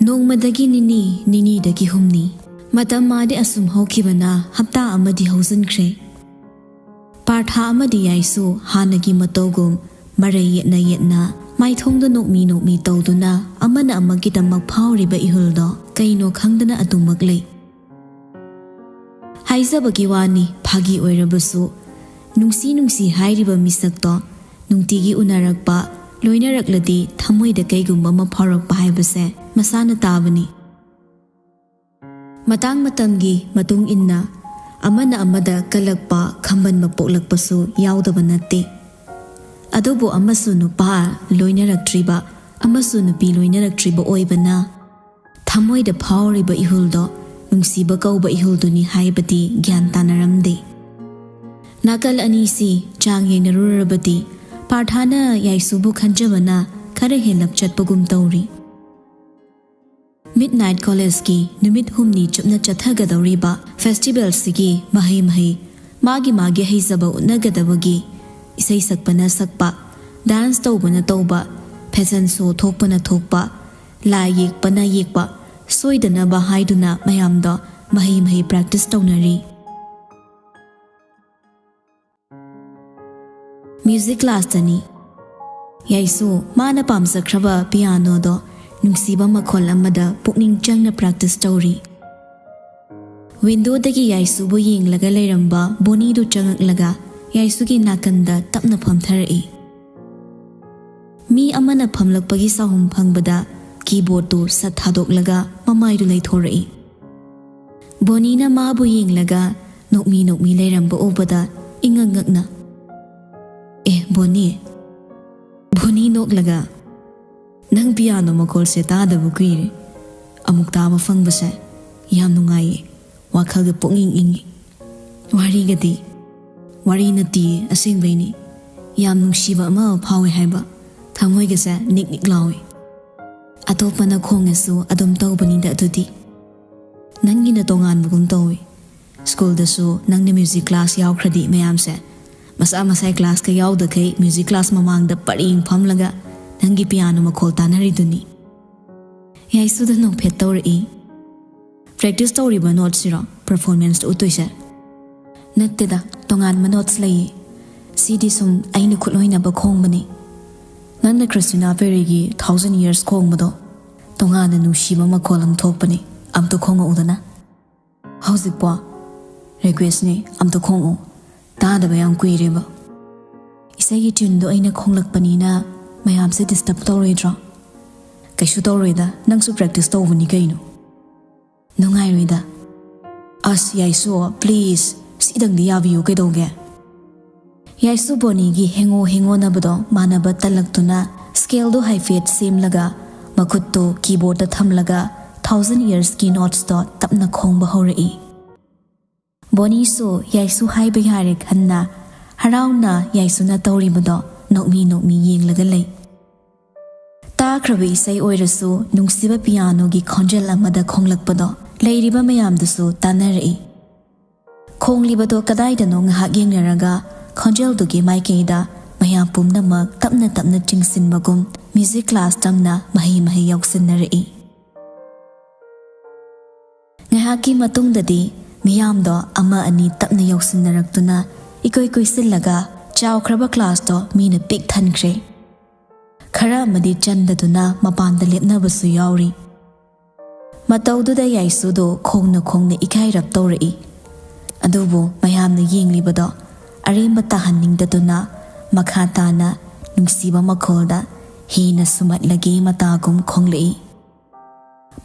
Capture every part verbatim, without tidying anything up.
ꯅꯣꯡꯃꯗꯒꯤ ꯅꯤꯅꯤ, ꯅꯤꯅꯤꯗꯒꯤ ꯍꯨꯝꯅꯤ꯫ ꯃꯇꯝ ꯃꯥꯗꯤ ꯑꯁꯨꯝ ꯍꯧꯈꯤꯕꯅ ꯍꯞꯇꯥ ꯑꯃꯗꯤ ꯍꯧꯖꯤꯟꯈ꯭ꯔꯦ꯫ ꯄꯥꯔꯊ ꯑꯃꯗꯤ ꯌꯥꯏꯁꯨ ꯍꯥꯟꯅꯒꯤ ꯃꯇꯧꯒꯨꯝ ꯃꯔꯩ ꯌꯦꯠꯅ ꯌꯦꯠꯅ, ꯃꯥꯏꯊꯣꯡꯗ ꯅꯣꯛꯃꯤ ꯅꯣꯛꯃꯤ ꯇꯧꯗꯨꯅ ꯑꯃꯅ ꯑꯃꯒꯤꯗꯃꯛ ꯐꯥꯎꯔꯤꯕ ꯏꯍꯨꯜꯗꯣ ꯀꯩꯅꯣ ꯈꯪꯗꯅ ꯑꯗꯨꯃꯛ ꯂꯩ꯫ ꯍꯥꯏꯖꯕꯒꯤ ꯋꯥꯅꯤ, ꯐꯥꯒꯤ ꯑꯣꯏꯔꯕꯁꯨ ꯅꯨꯡꯁꯤ ꯅꯨꯡꯁꯤ ꯍꯥꯏꯔꯤꯕ ꯃꯤꯁꯛꯇꯣ ꯅꯨꯡꯇꯤꯒꯤ ꯎꯅꯔꯛꯄ, ꯂꯣꯏꯅꯔꯛꯂꯗꯤ ꯊꯃꯣꯏꯗ ꯀꯩꯒꯨꯝꯕ ꯑꯃ ꯐꯥꯎꯔꯛꯄ ꯍꯥꯏꯕꯁꯦ ꯃꯁꯥꯅ ꯇꯥꯕꯅꯤ꯫ ꯃꯇꯥꯡ ꯃꯇꯝꯒꯤ ꯃꯇꯨꯡ ꯏꯟꯅ ꯑꯃꯅ ꯑꯃꯗ ꯀꯜꯂꯛꯄ, ꯈꯝꯕꯟꯕ ꯄꯣꯛꯂꯛꯄꯁꯨ ꯌꯥꯎꯗꯕ ꯅꯠꯇꯦ꯫ ꯑꯗꯨꯕꯨ ꯑꯃꯁꯨ ꯅꯨꯄꯥ ꯂꯣꯏꯅꯔꯛꯇ꯭ꯔꯤꯕ, ꯑꯃꯁꯨ ꯅꯨꯄꯤ ꯂꯣꯏꯅꯔꯛꯇ꯭ꯔꯤꯕ ꯑꯣꯏꯕꯅ ꯊꯃꯣꯏꯗ ꯐꯥꯎꯔꯤꯕ ꯏꯍꯨꯜꯗꯣ ꯅꯨꯡꯁꯤꯕ ꯀꯧꯕ ꯏꯍꯨꯜꯗꯨꯅꯤ ꯍꯥꯏꯕꯗꯤ ꯒ꯭ꯌꯥꯟ ꯇꯥꯅꯔꯝꯗꯦ꯫ ꯅꯥꯀꯜ ꯑꯅꯤꯁꯤ ꯆꯥꯡ ꯌꯦꯡꯅꯔꯨꯔꯕꯗꯤ ꯄꯥꯔꯊꯥꯅ ꯌꯥꯏꯁꯨꯕꯨ ꯈꯟꯖꯕꯅ ꯈꯔ ꯍꯦꯜꯂꯞ ꯆꯠꯄꯒꯨꯝ ꯇꯧꯔꯤ꯫ ꯃꯤꯗ ꯅꯥꯏꯠ ꯀꯣꯂꯦꯖꯀꯤ ꯅꯨꯃꯤꯠ ꯍꯨꯝꯅꯤ ꯆꯨꯞꯅ ꯆꯠꯊꯒꯗꯧꯔꯤꯕ ꯐꯦꯁꯇꯤꯚꯦꯜꯁꯤꯒꯤ ꯃꯍꯩ ꯃꯍꯩ, ꯃꯥꯒꯤ ꯃꯥꯒꯤ ꯍꯩꯖꯕ ꯎꯠꯅꯒꯗꯕꯒꯤ ꯏꯁꯩ ꯁꯛꯄꯅ ꯁꯛꯄ, ꯗꯥꯟꯁ ꯇꯧꯕꯅ ꯇꯧꯕ, ꯐꯦꯁꯟ ꯁꯣ ꯊꯣꯛꯄꯅ ꯊꯣꯛꯄ, ꯂꯥꯏ ꯌꯦꯛꯄꯅ ꯌꯦꯛꯄ, ꯁꯣꯏꯗꯅꯕ ꯍꯥꯏꯗꯨꯅ ꯃꯌꯥꯝꯗꯣ ꯃꯍꯩ ꯃꯍꯩ ꯄ꯭ꯔꯦꯛꯇꯤꯁ ꯇꯧꯅꯔꯤ꯫ ꯃ꯭ꯌꯨꯖꯤꯛ ꯀ꯭ꯂꯥꯁꯇꯅꯤ꯫ ꯌꯥꯏꯁꯨ ꯃꯥꯅ ꯄꯥꯝꯖꯈ꯭ꯔꯕ ꯄꯤꯌꯥꯅꯣꯗꯣ ꯅꯨꯡꯁꯤꯕ ꯃꯈꯣꯜ ꯑꯃꯗ ꯄꯨꯛꯅꯤꯡ ꯆꯪꯅ ꯄ꯭ꯔꯦꯛꯇꯤꯁ ꯇꯧꯔꯤ꯫ ꯋꯤꯟꯗꯣꯗꯒꯤ ꯌꯥꯏꯁꯨꯕꯨ ꯌꯦꯡꯂꯒ ꯂꯩꯔꯝꯕ ꯕꯣꯅꯤꯗꯨ ꯆꯪꯉꯛꯂꯒ ꯌꯥꯏꯁꯨꯒꯤ ꯅꯥꯀꯟꯗ ꯇꯞꯅ ꯐꯝꯊꯔꯛꯏ꯫ ꯃꯤ ꯑꯃꯅ ꯐꯝꯂꯛꯄꯒꯤ ꯆꯍꯨꯝ ꯐꯪꯕꯗ ꯀꯤꯕꯣꯔꯗꯇꯨ ꯁꯠ ꯊꯥꯗꯣꯛꯂꯒ ꯃꯃꯥꯏꯗꯨ ꯂꯩꯊꯣꯔꯛꯏ꯫ ꯕꯣꯅꯤꯅ ꯃꯥꯕꯨ ꯌꯦꯡꯂꯒ ꯅꯣꯛꯃꯤ ꯅꯣꯛꯃꯤ ꯂꯩꯔꯝꯕ ꯎꯕꯗ ꯏꯉꯛ ꯉꯛꯅ, "ꯑꯦ, ꯕꯣꯅꯤ!" ꯕꯣꯅꯤ ꯅꯣꯛꯂꯒ, "ꯅꯪ ꯄꯤꯌꯥꯅꯣ ꯃꯈꯣꯜꯁꯦ ꯇꯥꯗꯕ ꯀꯨꯏꯔꯦ꯫ ꯑꯃꯨꯛ ꯇꯥꯕ ꯐꯪꯕꯁꯦ ꯌꯥꯝ ꯅꯨꯡꯉꯥꯏꯌꯦ꯫ ꯋꯥꯈꯜꯒ ꯄꯨꯛꯅꯤꯡ ꯏꯪꯉꯤ꯫ ꯋꯥꯔꯤꯒꯗꯤ ꯋꯥꯔꯤ ꯅꯠꯇꯤꯌꯦ, ꯑꯁꯦꯡꯕꯩꯅꯤ꯫ ꯌꯥꯝ ꯅꯨꯡꯁꯤꯕ ꯑꯃ ꯐꯥꯎꯋꯦ ꯍꯥꯏꯕ꯫ ꯊꯃꯣꯏꯒꯁꯦ ꯅꯤꯛ ꯅꯤꯛ ꯂꯥꯎꯋꯦ꯫ ꯑꯇꯣꯞꯄꯅ ꯈꯣꯡꯉꯁꯨ ꯑꯗꯨꯝ ꯇꯧꯕꯅꯤꯗ ꯑꯗꯨꯗꯤ꯫ ꯅꯪꯒꯤꯅ ꯇꯣꯉꯥꯟꯕꯒꯨꯝ ꯇꯧꯋꯤ꯫ ꯁ꯭ꯀꯨꯜꯗꯁꯨ ꯅꯪꯅ ꯃ꯭ꯌꯨꯖꯤꯛ ꯀ꯭ꯂꯥꯁ ꯌꯥꯎꯈ꯭ꯔꯗꯤ ꯃꯌꯥꯝꯁꯦ ꯃꯁꯥ ꯃꯁꯥꯒꯤ ꯀ꯭ꯂꯥꯁꯀ ꯌꯥꯎꯗꯈꯩ ꯃ꯭ꯌꯨꯖꯤꯛ ꯀ꯭ꯂꯥꯁ ꯃꯃꯥꯡꯗ ꯄꯔꯦꯡ ꯐꯝꯂꯒ ꯅꯪꯒꯤ ꯄꯤꯌꯥꯅꯣ ꯃꯈꯣꯜ ꯇꯥꯟꯅꯔꯤꯗꯨꯅꯤ꯫" ꯌꯥꯏꯁꯨꯗ ꯅꯣꯛꯐꯦꯠ ꯇꯧꯔꯛꯏ꯫ "Practice ꯇꯧꯔꯤꯕ note ꯁꯤꯔꯣ performance ꯇ ꯎꯠꯇꯣꯏꯁꯦ?" "ꯅꯠꯇꯦꯗ, ꯇꯣꯉꯥꯟꯕ notes ꯂꯩꯌꯦ꯫ ꯁꯤꯗꯤ ꯁꯨꯝ ꯑꯩꯅ ꯈꯨꯠꯂꯣꯏꯅꯕ ꯈꯣꯡꯕꯅꯤ꯫ ꯅꯪꯅ ꯀ꯭ꯔꯤꯁꯇꯤꯅꯥ ꯄꯦꯔꯤꯒꯤ Thousand Years ꯈꯣꯡꯕꯗꯣ, ꯇꯣꯉꯥꯟꯅ ꯅꯨꯡꯁꯤꯕ ꯃꯈꯣꯜ ꯑꯃ ꯊꯣꯛꯄꯅꯤ, ꯑꯝꯇ ꯈꯣꯡꯉꯛꯎꯗꯅ꯫" "ꯍꯧꯖꯤꯛꯄꯣ? Request ꯅꯤ, ꯑꯝꯇ ꯈꯣꯡꯉꯛꯑꯣ, ꯇꯥꯗꯕ ꯌꯥꯝ ꯀꯨꯏꯔꯦꯕ꯫" "ꯏꯁꯩꯒꯤ tune ꯗꯣ ꯑꯩꯅ ꯈꯣꯡꯂꯛꯄꯅꯤꯅ ꯃꯌꯥꯝꯁꯦ disturb ꯇꯧꯔꯣꯏꯗ꯭ꯔꯣ?" "ꯀꯩꯁꯨ ꯇꯧꯔꯣꯏꯗ, ꯅꯪꯁꯨ practice ꯇꯧꯕꯅꯤ ꯀꯩꯅꯣ꯫" "ꯅꯨꯡꯉꯥꯏꯔꯣꯏꯗ꯫" "ꯑꯁ ꯌꯥꯏꯁꯨ, please, ꯁꯤꯗꯪꯗꯤ ꯌꯥꯕꯤꯌꯨ ꯀꯩꯗꯧꯒꯦ?" ꯌꯥꯏꯁꯨ ꯕꯣꯅꯤꯒꯤ ꯍꯦꯡꯉꯣ ꯍꯦꯡꯉꯣꯅꯕꯗꯣ ꯃꯥꯟꯅꯕ ꯇꯜꯂꯛꯇꯨꯅ scale ꯗꯣ ꯍꯥꯏꯐꯦꯠ ꯁꯦꯝꯂꯒ ꯃꯈꯨꯠꯇꯨ keyboard ꯇ ꯊꯝꯂꯒ Thousand Years ꯀꯤ notes ꯇꯣ ꯇꯞꯅ ꯈꯣꯡꯕ ꯍꯧꯔꯛꯏ꯫ ꯕꯣꯅꯤꯁꯨ ꯌꯥꯏꯁꯨ ꯍꯥꯏꯕ ꯌꯥꯔꯦ ꯈꯟꯅ ꯍꯔꯥꯎꯅ ꯌꯥꯏꯁꯨꯅ ꯇꯧꯔꯤꯕꯗꯣ ꯅꯣꯛꯃꯤ ꯅꯣꯛꯃꯤ ꯌꯦꯡꯂꯒ ꯂꯩ꯫ ꯇꯥꯈ꯭ꯔꯕ ꯏꯁꯩ ꯑꯣꯏꯔꯁꯨ ꯅꯨꯡꯁꯤꯕ ꯄꯤꯌꯥꯅꯣꯒꯤ ꯈꯣꯟꯖꯦꯜ ꯑꯃꯗ ꯈꯣꯡꯂꯛꯄꯗꯣ ꯂꯩꯔꯤꯕ ꯃꯌꯥꯝꯗꯨꯁꯨ ꯇꯥꯟꯅꯔꯛꯏ꯫ ꯈꯣꯡꯂꯤꯕꯗꯣ ꯀꯗꯥꯏꯗꯅꯣ ꯉꯥꯏꯍꯥꯛ ꯌꯦꯡꯅꯔꯒ ꯈꯣꯟꯖꯦꯜꯗꯨꯒꯤ ꯃꯥꯏꯀꯩꯗ ꯃꯌꯥꯝ ꯄꯨꯝꯅꯃꯛ ꯇꯞꯅ ꯇꯞꯅ ꯆꯤꯡꯁꯤꯟꯕꯒꯨꯝ music class ꯇꯝꯅ ꯃꯍꯩ ꯃꯍꯩ ꯌꯥꯎꯁꯤꯟꯅꯔꯛꯏ꯫ ꯉꯥꯏꯍꯥꯛꯀꯤ ꯃꯇꯨꯡꯗꯗꯤ ꯃꯤꯌꯥꯝꯗꯣ ꯑꯃ ꯑꯅꯤ ꯇꯞꯅ ꯌꯧꯁꯤꯟꯅꯔꯛꯇꯨꯅ ꯏꯀꯨꯏ ꯀꯨꯏꯁꯤꯜꯂꯒ ꯆꯥꯎꯈ꯭ꯔꯕ class ꯇꯣ ꯃꯤꯅ ꯄꯤꯛ ꯊꯟꯈ꯭ꯔꯦ꯫ ꯈꯔ ꯑꯃꯗꯤ ꯆꯟꯗꯗꯨꯅ ꯃꯄꯥꯟꯗ ꯂꯦꯞꯅꯕꯁꯨ ꯌꯥꯎꯔꯤ꯫ ꯃꯇꯧꯗꯨꯗ ꯌꯥꯏꯁꯨꯗꯣ ꯈꯣꯡꯅ ꯈꯣꯡꯅ ꯏꯀꯥꯏꯔꯞ ꯇꯧꯔꯛꯏ꯫ ꯑꯗꯨꯕꯨ ꯃꯌꯥꯝꯅ ꯌꯦꯡꯂꯤꯕꯗꯣ ꯑꯔꯦꯝꯕ ꯇꯥꯍꯟꯅꯤꯡꯗꯗꯨꯅ ꯃꯈꯥ ꯇꯥꯅ ꯅꯨꯡꯁꯤꯕ ꯃꯈꯣꯜꯗ "ꯍꯦꯟꯅ ꯁꯨꯝꯍꯠꯂꯒꯦ" ꯃꯇꯥꯒꯨꯝ ꯈꯣꯡꯂꯛꯏ꯫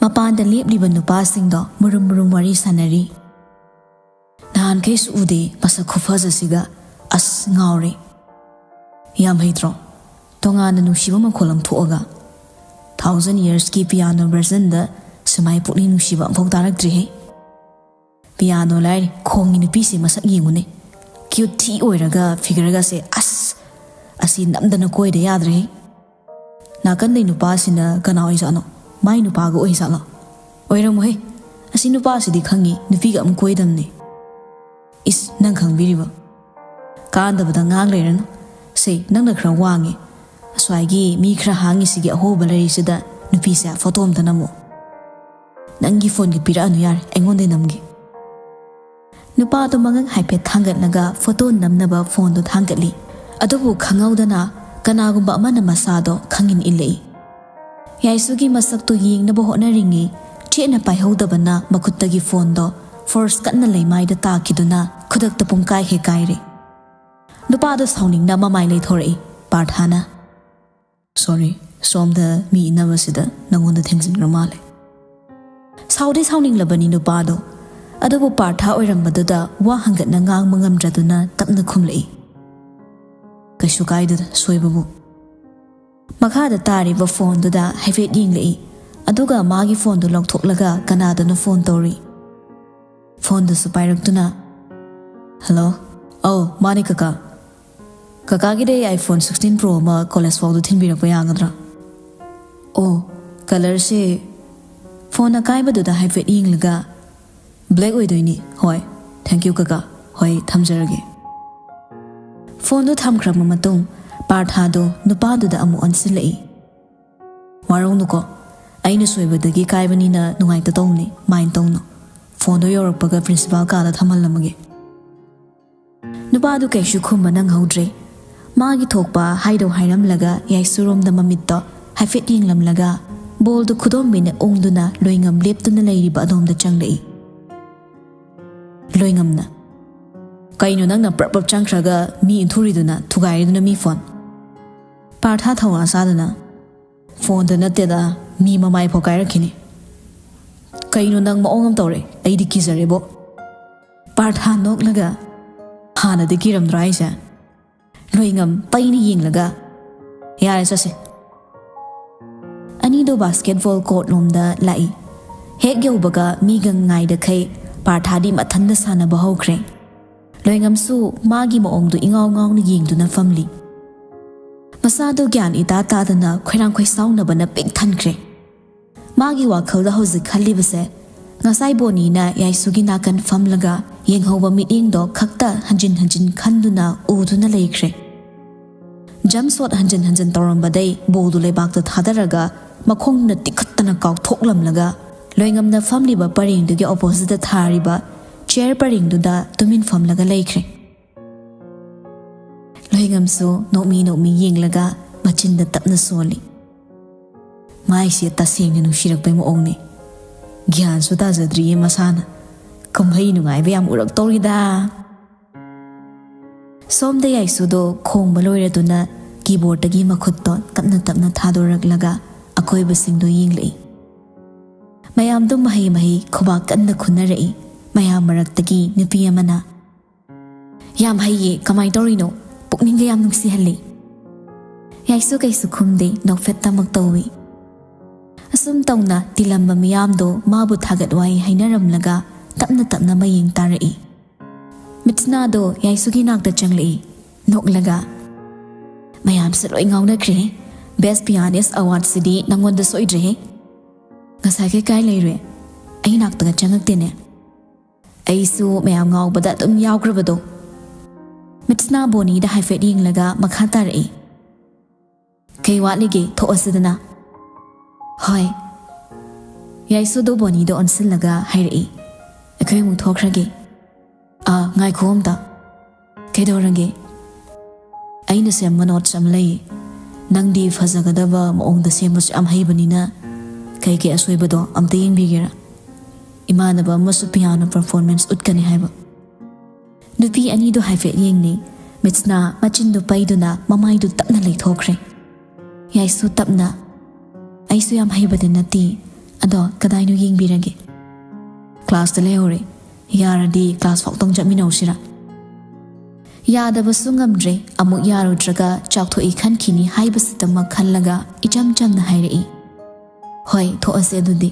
ꯃꯄꯥꯟꯗ ꯂꯦꯞꯂꯤꯕ ꯅꯨꯄꯥꯁꯤꯡꯗꯣ ꯃꯨꯔꯨꯝ ꯃꯨꯔꯨꯝ ꯋꯥꯔꯤ ꯁꯥꯟꯅꯔꯤ꯫ "ꯅꯍꯥꯟꯈꯩꯁꯨ ꯎꯗꯦ ꯃꯁꯛ ꯈꯨꯐꯖꯁꯤꯒ, ꯑꯁ ꯉꯥꯎꯔꯦ꯫" "ꯌꯥꯝ ꯍꯩꯇ꯭ꯔꯣ? ꯇꯣꯉꯥꯟꯅ ꯅꯨꯡꯁꯤꯕ ꯃꯈꯣꯜ ꯑꯃ ꯊꯣꯛꯑꯒ꯫ Thousand Years ꯀꯤ piano version ꯗ ꯁꯨꯃꯥꯏ ꯄꯨꯛꯅꯤꯡ ꯅꯨꯡꯁꯤꯕ ꯑꯃꯐꯥꯎ ꯇꯥꯔꯛꯇ꯭ꯔꯤꯍꯦ꯫ Piano ꯂꯥꯏꯔꯤ, ꯈꯣꯡꯒꯤ ꯅꯨꯄꯤꯁꯦ ꯃꯁꯛ ꯌꯦꯡꯉꯨꯅꯦ꯫ Cute ꯊꯤ ꯑꯣꯏꯔꯒ figure ꯒꯁꯦ, ꯑꯁ! ꯑꯁꯤ ꯅꯝꯗꯅ ꯀꯣꯏꯗ ꯌꯥꯗ꯭ꯔꯦꯍꯦ꯫" "ꯅꯥꯀꯟꯗꯩ ꯅꯨꯄꯥꯁꯤꯅ ꯀꯅꯥ ꯑꯣꯏꯖꯥꯠꯅꯣ? ꯃꯥꯏ ꯅꯨꯄꯥꯒ ꯑꯣꯏꯖꯥꯠꯂꯣ?" "ꯑꯣꯏꯔꯝꯃꯣꯏꯍꯦ, ꯑꯁꯤ ꯅꯨꯄꯥꯁꯤꯗꯤ ꯈꯪꯉꯤ, ꯅꯨꯄꯤꯒ ꯑꯃ ꯀꯣꯏꯗꯝꯅꯦ꯫" "ꯏꯁ, ꯅꯪ ꯈꯪꯕꯤꯔꯤꯕ? ꯀꯥꯟꯗꯕꯗ ꯉꯥꯡ ꯂꯩꯔꯅꯨ꯫ ꯁꯦ, ꯅꯪꯅ ꯈꯔ ꯋꯥꯡꯉꯦ꯫ ꯑꯁ꯭ꯋꯥꯏꯒꯤ ꯃꯤ ꯈꯔ ꯍꯥꯡꯉꯤꯁꯤꯒꯤ ꯑꯍꯣꯕ ꯂꯩꯔꯤꯁꯤꯗ ꯅꯨꯄꯤꯁꯦ ꯐꯣꯇꯣ ꯑꯝꯇ ꯅꯝꯃꯣ꯫ ꯅꯪꯒꯤ ꯐꯣꯟꯒꯤ ꯄꯤꯔꯛꯑꯅꯨ ꯌꯥꯔꯦ, ꯑꯩꯉꯣꯟꯗ ꯅꯝꯒꯦ꯫ ꯅꯨꯄꯥꯗꯣ ꯃꯉꯛ ꯍꯥꯏꯐꯦꯠ ꯊꯥꯡꯒꯠꯂꯒ ꯐꯣꯇꯣ ꯅꯝꯅꯕ ꯐꯣꯟꯗꯣ ꯊꯥꯡꯒꯠꯂꯤ꯫ ꯑꯗꯨꯕꯨ ꯈꯪꯍꯧꯗꯅ ꯀꯅꯥꯒꯨꯝꯕ ꯑꯃꯅ ꯃꯁꯥꯗꯣ ꯈꯪꯏꯟ ꯏꯜꯂꯛꯏ꯫ ꯌꯥꯏꯁꯨꯒꯤ ꯃꯁꯛꯇꯨ ꯌꯦꯡꯅꯕ ꯍꯣꯠꯅꯔꯤꯉꯩ ꯆꯦꯠꯅ ꯄꯥꯏꯍꯧꯗꯕꯅ ꯃꯈꯨꯠꯇꯒꯤ ꯐꯣꯟꯗꯣ ꯐꯣꯔꯁ ꯀꯟꯅ ꯂꯩꯃꯥꯏꯗ ꯇꯥꯈꯤꯗꯨꯅ ꯈꯨꯗꯛꯇ ꯄꯨꯡꯀꯥꯏ ꯍꯦꯛ ꯀꯥꯏꯔꯦ꯫ ꯅꯨꯄꯥꯗꯣ ꯁꯥꯎꯅꯤꯡꯅ ꯃꯃꯥꯏ ꯂꯩꯊꯣꯔꯛꯏ꯫ ꯄꯥꯔꯊꯥꯅ, "ꯁꯣꯔꯤ, ꯁꯣꯝꯗ ꯃꯤ ꯏꯟꯅꯕꯁꯤꯗ ꯅꯪꯉꯣꯟꯗ ꯊꯦꯡꯖꯤꯟꯈ꯭ꯔ ꯃꯥꯜꯂꯦ"꯫ ꯁꯥꯎꯗꯤ ꯁꯥꯎꯅꯤꯡꯂꯕꯅꯤ ꯅꯨꯄꯥꯗꯣ, ꯑꯗꯨꯕꯨ ꯄꯥꯔꯊꯥ ꯑꯣꯏꯔꯝꯕꯗꯨꯗ ꯋꯥ ꯍꯪꯒꯠꯅ ꯉꯥꯡꯕ ꯉꯝꯗ꯭ꯔꯗꯨꯅ ꯇꯞꯅ ꯈꯨꯝꯂꯛꯏ, "ꯀꯩꯁꯨ ꯀꯥꯏꯗꯦꯗ, ꯁꯣꯏꯕꯕꯨ"꯫ ꯃꯈꯥꯗ ꯇꯥꯔꯤꯕ ꯐꯣꯟꯗꯨꯗ ꯍꯥꯏꯐꯦꯠ ꯌꯦꯡꯂꯛꯏ, ꯑꯗꯨꯒ ꯃꯥꯒꯤ ꯐꯣꯟꯗꯨ ꯂꯧꯊꯣꯛꯂꯒ ꯀꯅꯥꯗꯅꯣ ꯐꯣꯟ ꯇꯧꯔꯤ꯫ ꯐꯣꯟꯗꯨꯁꯨ ꯄꯥꯏꯔꯛꯇꯨꯅ, "ꯍꯜꯂꯣ꯫ ꯑꯧ, ꯃꯥꯅꯤ ꯀꯀꯥ꯫ ꯀꯀꯥꯒꯤꯗꯤ ꯑꯥꯏꯐꯣꯟ ꯁꯤꯛꯁꯇꯤꯟ ꯄ꯭ꯔꯣ ꯑꯃ ꯀꯣꯂꯦꯖ ꯐꯥꯎꯗ ꯊꯤꯟꯕꯤꯔꯛꯄ ꯌꯥꯒꯗ꯭ꯔꯥ?" "ꯑꯣ, ꯀꯂꯔꯁꯦ"꯫ ꯐꯣꯟ ꯑꯀꯥꯏꯕꯗꯨꯗ ꯍꯥꯏꯐꯦꯠ ꯌꯦꯡꯂꯒ, "ꯕ꯭ꯂꯦꯛ ꯑꯣꯏꯗꯣꯏꯅꯤ꯫ ꯍꯣꯏ, ꯊꯦꯡꯀ꯭ꯌꯨ ꯀꯀꯥ꯫ ꯍꯣꯏ, ꯊꯝꯖꯔꯒꯦ"꯫ ꯐꯣꯟꯗꯨ ꯊꯝꯈ꯭ꯔꯕ ꯃꯇꯨꯡ ꯄꯥꯔꯊꯥꯗꯣ ꯅꯨꯄꯥꯗꯨꯗ ꯑꯃꯨꯛ ꯑꯣꯟꯁꯤꯜꯂꯛꯏ꯫ "ꯋꯥꯔꯧꯅꯨꯀꯣ, ꯑꯩꯅ ꯁꯣꯏꯕꯗꯒꯤ ꯀꯥꯏꯕꯅꯤꯅ ꯅꯨꯡꯉꯥꯏꯇ ꯇꯧꯅꯤ, ꯃꯥꯏꯟ ꯇꯧꯅꯨ꯫ ꯐꯣꯟꯗꯣ ꯌꯧꯔꯛꯄꯒ ꯄ꯭ꯔꯤꯟꯁꯤꯄꯥꯜ ꯀꯥꯗ ꯊꯝꯍꯜꯂꯝꯃꯒꯦ"꯫ ꯅꯨꯄꯥꯗꯨ ꯀꯩꯁꯨ ꯈꯨꯝꯕ ꯅꯪꯍꯧꯗ꯭ꯔꯦ꯫ ꯃꯥꯒꯤ ꯊꯣꯛꯄ ꯍꯥꯏꯗꯧ ꯍꯥꯏꯔꯝꯂꯒ ꯌꯥꯏꯁꯨꯔꯣꯝꯗ ꯃꯃꯤꯠꯇꯣ ꯍꯥꯏꯐꯦꯠ ꯌꯦꯡꯂꯝꯂꯒ ꯕꯣꯜꯗꯨ ꯈꯨꯗꯣꯝꯕꯤꯅ ꯎꯪꯗꯨꯅ ꯂꯣꯏꯉꯝ ꯂꯦꯞꯇꯨꯅ ꯂꯩꯔꯤꯕ ꯑꯗꯣꯝꯗ ꯆꯪꯂꯛꯏ꯫ ꯂꯣꯏꯉꯝꯅ, "ꯀꯩꯅꯣ ꯅꯪꯅ ꯄ꯭ꯔꯞ ꯄ꯭ꯔꯞ ꯆꯪꯈ꯭ꯔꯒ ꯃꯤ ꯏꯟꯊꯨꯔꯤꯗꯨꯅ ꯊꯨꯒꯥꯏꯔꯤꯗꯨꯅ ꯃꯤ ꯐꯣꯟ?" ꯄꯥꯔꯊꯥ ꯊꯧꯅꯥ ꯁꯥꯗꯅ, "ꯐꯣꯟꯗ ꯅꯠꯇꯦꯗ, ꯃꯤ ꯃꯃꯥꯏ ꯐꯥꯎ ꯀꯥꯏꯔꯛꯈꯤꯅꯤ꯫ ꯀꯩꯅꯣ ꯅꯪ ꯃꯑꯣꯡ ꯑꯃ ꯇꯧꯔꯦ, ꯑꯩꯗꯤ ꯀꯤꯖꯔꯦꯕꯣ"꯫ ꯄꯥꯔꯊꯥ ꯅꯣꯛꯂꯒ, "ꯍꯥꯟꯅꯗꯤ ꯀꯤꯔꯝꯗ꯭ꯔꯣ ꯍꯥꯏꯁꯦ?" ꯂꯣꯏꯉꯝ ꯄꯩꯅ ꯌꯦꯡꯂꯒ, "ꯌꯥꯔꯦ, ꯆꯠꯁꯦ"꯫ ꯑꯅꯤꯗꯣ ꯕꯥꯁꯀꯦꯠꯕꯣꯜ ꯀꯣꯔꯠ ꯂꯣꯝꯗ ꯂꯥꯛꯏ꯫ ꯍꯦꯛ ꯌꯧꯕꯒ ꯃꯤꯒ ꯉꯥꯏꯗꯈꯩ ꯄꯥꯔꯊꯥꯗꯤ ꯃꯊꯟꯗ ꯁꯥꯟꯅꯕ ꯍꯧꯈ꯭ꯔꯦ꯫ ꯂꯣꯏꯉꯝꯁꯨ ꯃꯥꯒꯤ ꯃꯑꯣꯡꯗꯨ ꯏꯉꯥꯎ ꯉꯥꯎꯅ ꯌꯦꯡꯗꯨꯅ ꯐꯝꯂꯤ꯫ ꯃꯁꯥꯗꯨ ꯒ꯭ꯌꯥꯟ ꯏꯇꯥ ꯇꯥꯗꯅ ꯈꯣꯏꯔꯥꯡ ꯈꯣꯏꯁꯥꯎꯅꯕꯅ ꯄꯤꯛ ꯊꯟꯈ꯭ꯔꯦ꯫ ꯃꯥꯒꯤ ꯋꯥꯈꯜꯗ ꯍꯧꯖꯤꯛ ꯈꯜꯂꯤꯕꯁꯦ, ꯉꯁꯥꯏ ꯕꯣꯅꯤꯅ ꯌꯥꯏꯁꯨꯒꯤ ꯅꯥꯀꯟ ꯐꯝꯂꯒ ꯌꯦꯡꯍꯧꯕ ꯃꯤꯠꯌꯦꯡꯗꯣ ꯈꯛꯇ ꯍꯟꯖꯤꯟ ꯍꯟꯖꯤꯟ ꯈꯟꯗꯨꯅ ꯎꯗꯨꯅ ꯂꯩꯈ꯭ꯔꯦ꯫ ꯖꯝꯞ ꯁꯣꯠ ꯍꯟꯖꯤꯟ ꯍꯟꯖꯤꯟ ꯇꯧꯔꯝꯕꯗꯩ ꯕꯣꯜꯗꯨ ꯂꯩꯕꯥꯛꯇ ꯊꯥꯗꯔꯒ ꯃꯈꯣꯡꯅ ꯇꯤꯈꯠꯇꯅ ꯀꯥꯎꯊꯣꯛꯂꯝꯂꯒ ꯂꯣꯏꯉꯝꯅ ꯐꯝꯂꯤꯕ ꯄꯔꯦꯡꯗꯨꯒꯤ ꯑꯣꯄꯣꯖꯤꯠꯇ ꯊꯥꯔꯤꯕ ꯆꯤꯌꯔ ꯄꯔꯦꯡꯗꯨꯗ ꯇꯨꯃꯤꯟ ꯐꯝꯂꯒ ꯂꯩꯈ꯭ꯔꯦ꯫ ꯂꯣꯏꯉꯝꯁꯨ ꯅꯣꯛꯃꯤ ꯅꯣꯛꯃꯤ ꯌꯦꯡꯂꯒ ꯃꯆꯤꯟꯗ ꯇꯞꯅ ꯁꯣꯜꯂꯤ꯫ ꯃꯥꯏꯁꯦ ꯇꯁꯦꯡꯅ ꯅꯨꯡꯁꯤꯔꯛꯄꯩ ꯃꯑꯣꯡꯅꯤ꯫ ꯒ꯭ꯌꯥꯟꯁꯨ ꯇꯥꯖꯗ꯭ꯔꯤꯌꯦ ꯃꯁꯥꯅ꯫ ꯀꯨꯝꯍꯩ ꯅꯨꯡꯉꯥꯏꯕ ꯌꯥꯝ ꯎꯔꯛꯇꯧꯔꯤꯗ꯫ ꯁꯣꯝꯗ ꯌꯥꯏꯁꯨꯗꯣ ꯈꯣꯡꯕ ꯂꯣꯏꯔꯗꯨꯅ ꯀꯤꯕꯣꯔꯗꯇꯒꯤ ꯃꯈꯨꯠꯇꯣ ꯇꯞꯅ ꯇꯞꯅ ꯊꯥꯗꯣꯔꯛꯂꯒ ꯑꯀꯣꯏꯕꯁꯤꯡꯗꯣ ꯌꯦꯡꯂꯛꯏ꯫ ꯃꯌꯥꯝꯗꯣ ꯃꯍꯩ ꯃꯍꯩ ꯈꯨꯕꯥꯛ ꯀꯟꯅ ꯈꯨꯟꯅꯔꯛꯏ꯫ ꯃꯌꯥꯝ ꯃꯔꯛꯇꯒꯤ ꯅꯨꯄꯤ ꯑꯃꯅ, "ꯌꯥꯝ ꯍꯩꯌꯦ, ꯀꯃꯥꯏ ꯇꯧꯔꯤꯅꯣ? ꯄꯨꯛꯅꯤꯡꯒ ꯌꯥꯝ ꯅꯨꯡꯁꯤꯍꯜꯂꯤ꯫" ꯌꯥꯏꯁꯨ ꯀꯩꯁꯨ ꯈꯨꯝꯗꯦ, ꯅꯣꯛꯐꯦꯠꯇꯃꯛ ꯇꯧꯏ꯫ ꯑꯁꯨꯝ ꯇꯧꯅ ꯇꯤꯜꯂꯝꯕ ꯃꯤꯌꯥꯝꯗꯣ ꯃꯥꯕꯨ ꯊꯥꯒꯠ ꯋꯥꯍꯩ ꯍꯥꯏꯅꯔꯝꯂꯒ ꯇꯞꯅ ꯇꯞꯅ ꯃꯌꯦꯡ ꯇꯥꯔꯛꯏ꯫ ꯃꯤꯠꯁꯅꯥꯗꯣ ꯌꯥꯏꯁꯨꯒꯤ ꯅꯥꯛꯇ ꯆꯪꯂꯛꯏ, ꯅꯣꯛꯂꯒ, "ꯃꯌꯥꯝꯁꯦ ꯂꯣꯏ ꯉꯥꯎꯅꯈ꯭ꯔꯦ꯫ Best Pianist Award ꯁꯤꯗꯤ ꯅꯪꯉꯣꯟꯗ ꯁꯣꯏꯗ꯭ꯔꯦꯍꯦ꯫ ꯉꯁꯥꯏꯈꯩ ꯀꯥꯏ ꯂꯩꯔꯨꯏ? ꯑꯩ ꯅꯥꯛꯇꯒ ꯆꯪꯉꯛꯇꯦꯅꯦ꯫" ꯑꯩꯁꯨ ꯃꯌꯥꯝ ꯉꯥꯎꯕꯗ ꯑꯗꯨꯝ ꯌꯥꯎꯈ꯭ꯔꯕꯗꯣ꯫ ꯃꯤꯠꯁꯅꯥ ꯕꯣꯅꯤꯗ ꯍꯥꯏꯐꯦꯠ ꯌꯦꯡꯂꯒ ꯃꯈꯥ ꯇꯥꯔꯛꯏ, "ꯀꯩ ꯋꯥꯠꯂꯤꯒꯦ? ꯊꯣꯛꯑꯁꯤꯗꯅ꯫" "ꯍꯣꯏ꯫" ꯌꯥꯏꯁꯨꯗꯣ ꯕꯣꯅꯤꯗ ꯑꯣꯟꯁꯤꯜꯂꯒ ꯍꯥꯏꯔꯛꯏ, "ꯑꯩꯈꯣꯏ ꯑꯃꯨꯛ ꯊꯣꯛꯈ꯭ꯔꯒꯦ꯫" "ꯑꯥ, ꯉꯥꯏꯈꯣ ꯑꯝꯇ꯫" "ꯀꯩꯗꯧꯔꯒꯦ?" "ꯑꯩꯅ ꯁꯦꯝꯕ ꯅꯣꯠꯁ ꯑꯃ ꯂꯩꯌꯦ꯫ ꯅꯪꯗꯤ ꯐꯖꯒꯗꯕ ꯃꯑꯣꯡꯗ ꯁꯦꯝꯕꯁꯨ ꯌꯥꯝ ꯍꯩꯕꯅꯤꯅ ꯀꯩꯀꯩ ꯑꯁꯣꯏꯕꯗꯣ ꯑꯝꯇ ꯌꯦꯡꯕꯤꯒꯦꯔꯥ? ꯏꯃꯥꯟꯅꯕ ꯑꯃꯁꯨ ꯄꯤꯌꯥꯅꯣ ꯄꯔꯐꯣꯔꯃꯦꯟꯁ ꯎꯠꯀꯅꯤ ꯍꯥꯏꯕ꯫" ꯅꯨꯄꯤ ꯑꯅꯤꯗꯣ ꯍꯥꯏꯐꯦꯠ ꯌꯦꯡꯅꯩ꯫ ꯃꯤꯠꯁꯅꯥ ꯃꯆꯤꯟꯗꯨ ꯄꯩꯗꯨꯅ ꯃꯃꯥꯏꯗꯨ ꯇꯞꯅ ꯂꯩꯊꯣꯛꯈ꯭ꯔꯦ꯫ ꯌꯥꯏꯁꯨ ꯇꯞꯅ, "ꯑꯩꯁꯨ ꯌꯥꯝ ꯍꯩꯕꯗꯤ ꯅꯠꯇꯦ, ꯑꯗꯣ ꯀꯗꯥꯏꯅꯣ ꯌꯦꯡꯕꯤꯔꯒꯦ꯫" "ꯀ꯭ꯂꯥꯁꯇ ꯂꯩꯍꯧꯔꯦ꯫ ꯌꯥꯔꯗꯤ ꯀ꯭ꯂꯥꯁ ꯐꯥꯎꯇꯪ ꯆꯠꯃꯤꯟꯅꯧꯁꯤꯔꯥ?" ꯌꯥꯗꯕꯁꯨ ꯉꯝꯗ꯭ꯔꯦ, ꯑꯃꯨꯛ ꯌꯥꯔꯨꯗ꯭ꯔꯒ ꯆꯥꯎꯊꯣꯛꯏ ꯈꯟꯈꯤꯅꯤ ꯍꯥꯏꯕꯁꯤꯇꯃꯛ ꯈꯜꯂꯒ ꯏꯆꯝ ꯆꯝꯅ ꯍꯥꯏꯔꯛꯏ, "ꯍꯣꯏ, ꯊꯣꯛꯑꯁꯦ ꯑꯗꯨꯗꯤ꯫"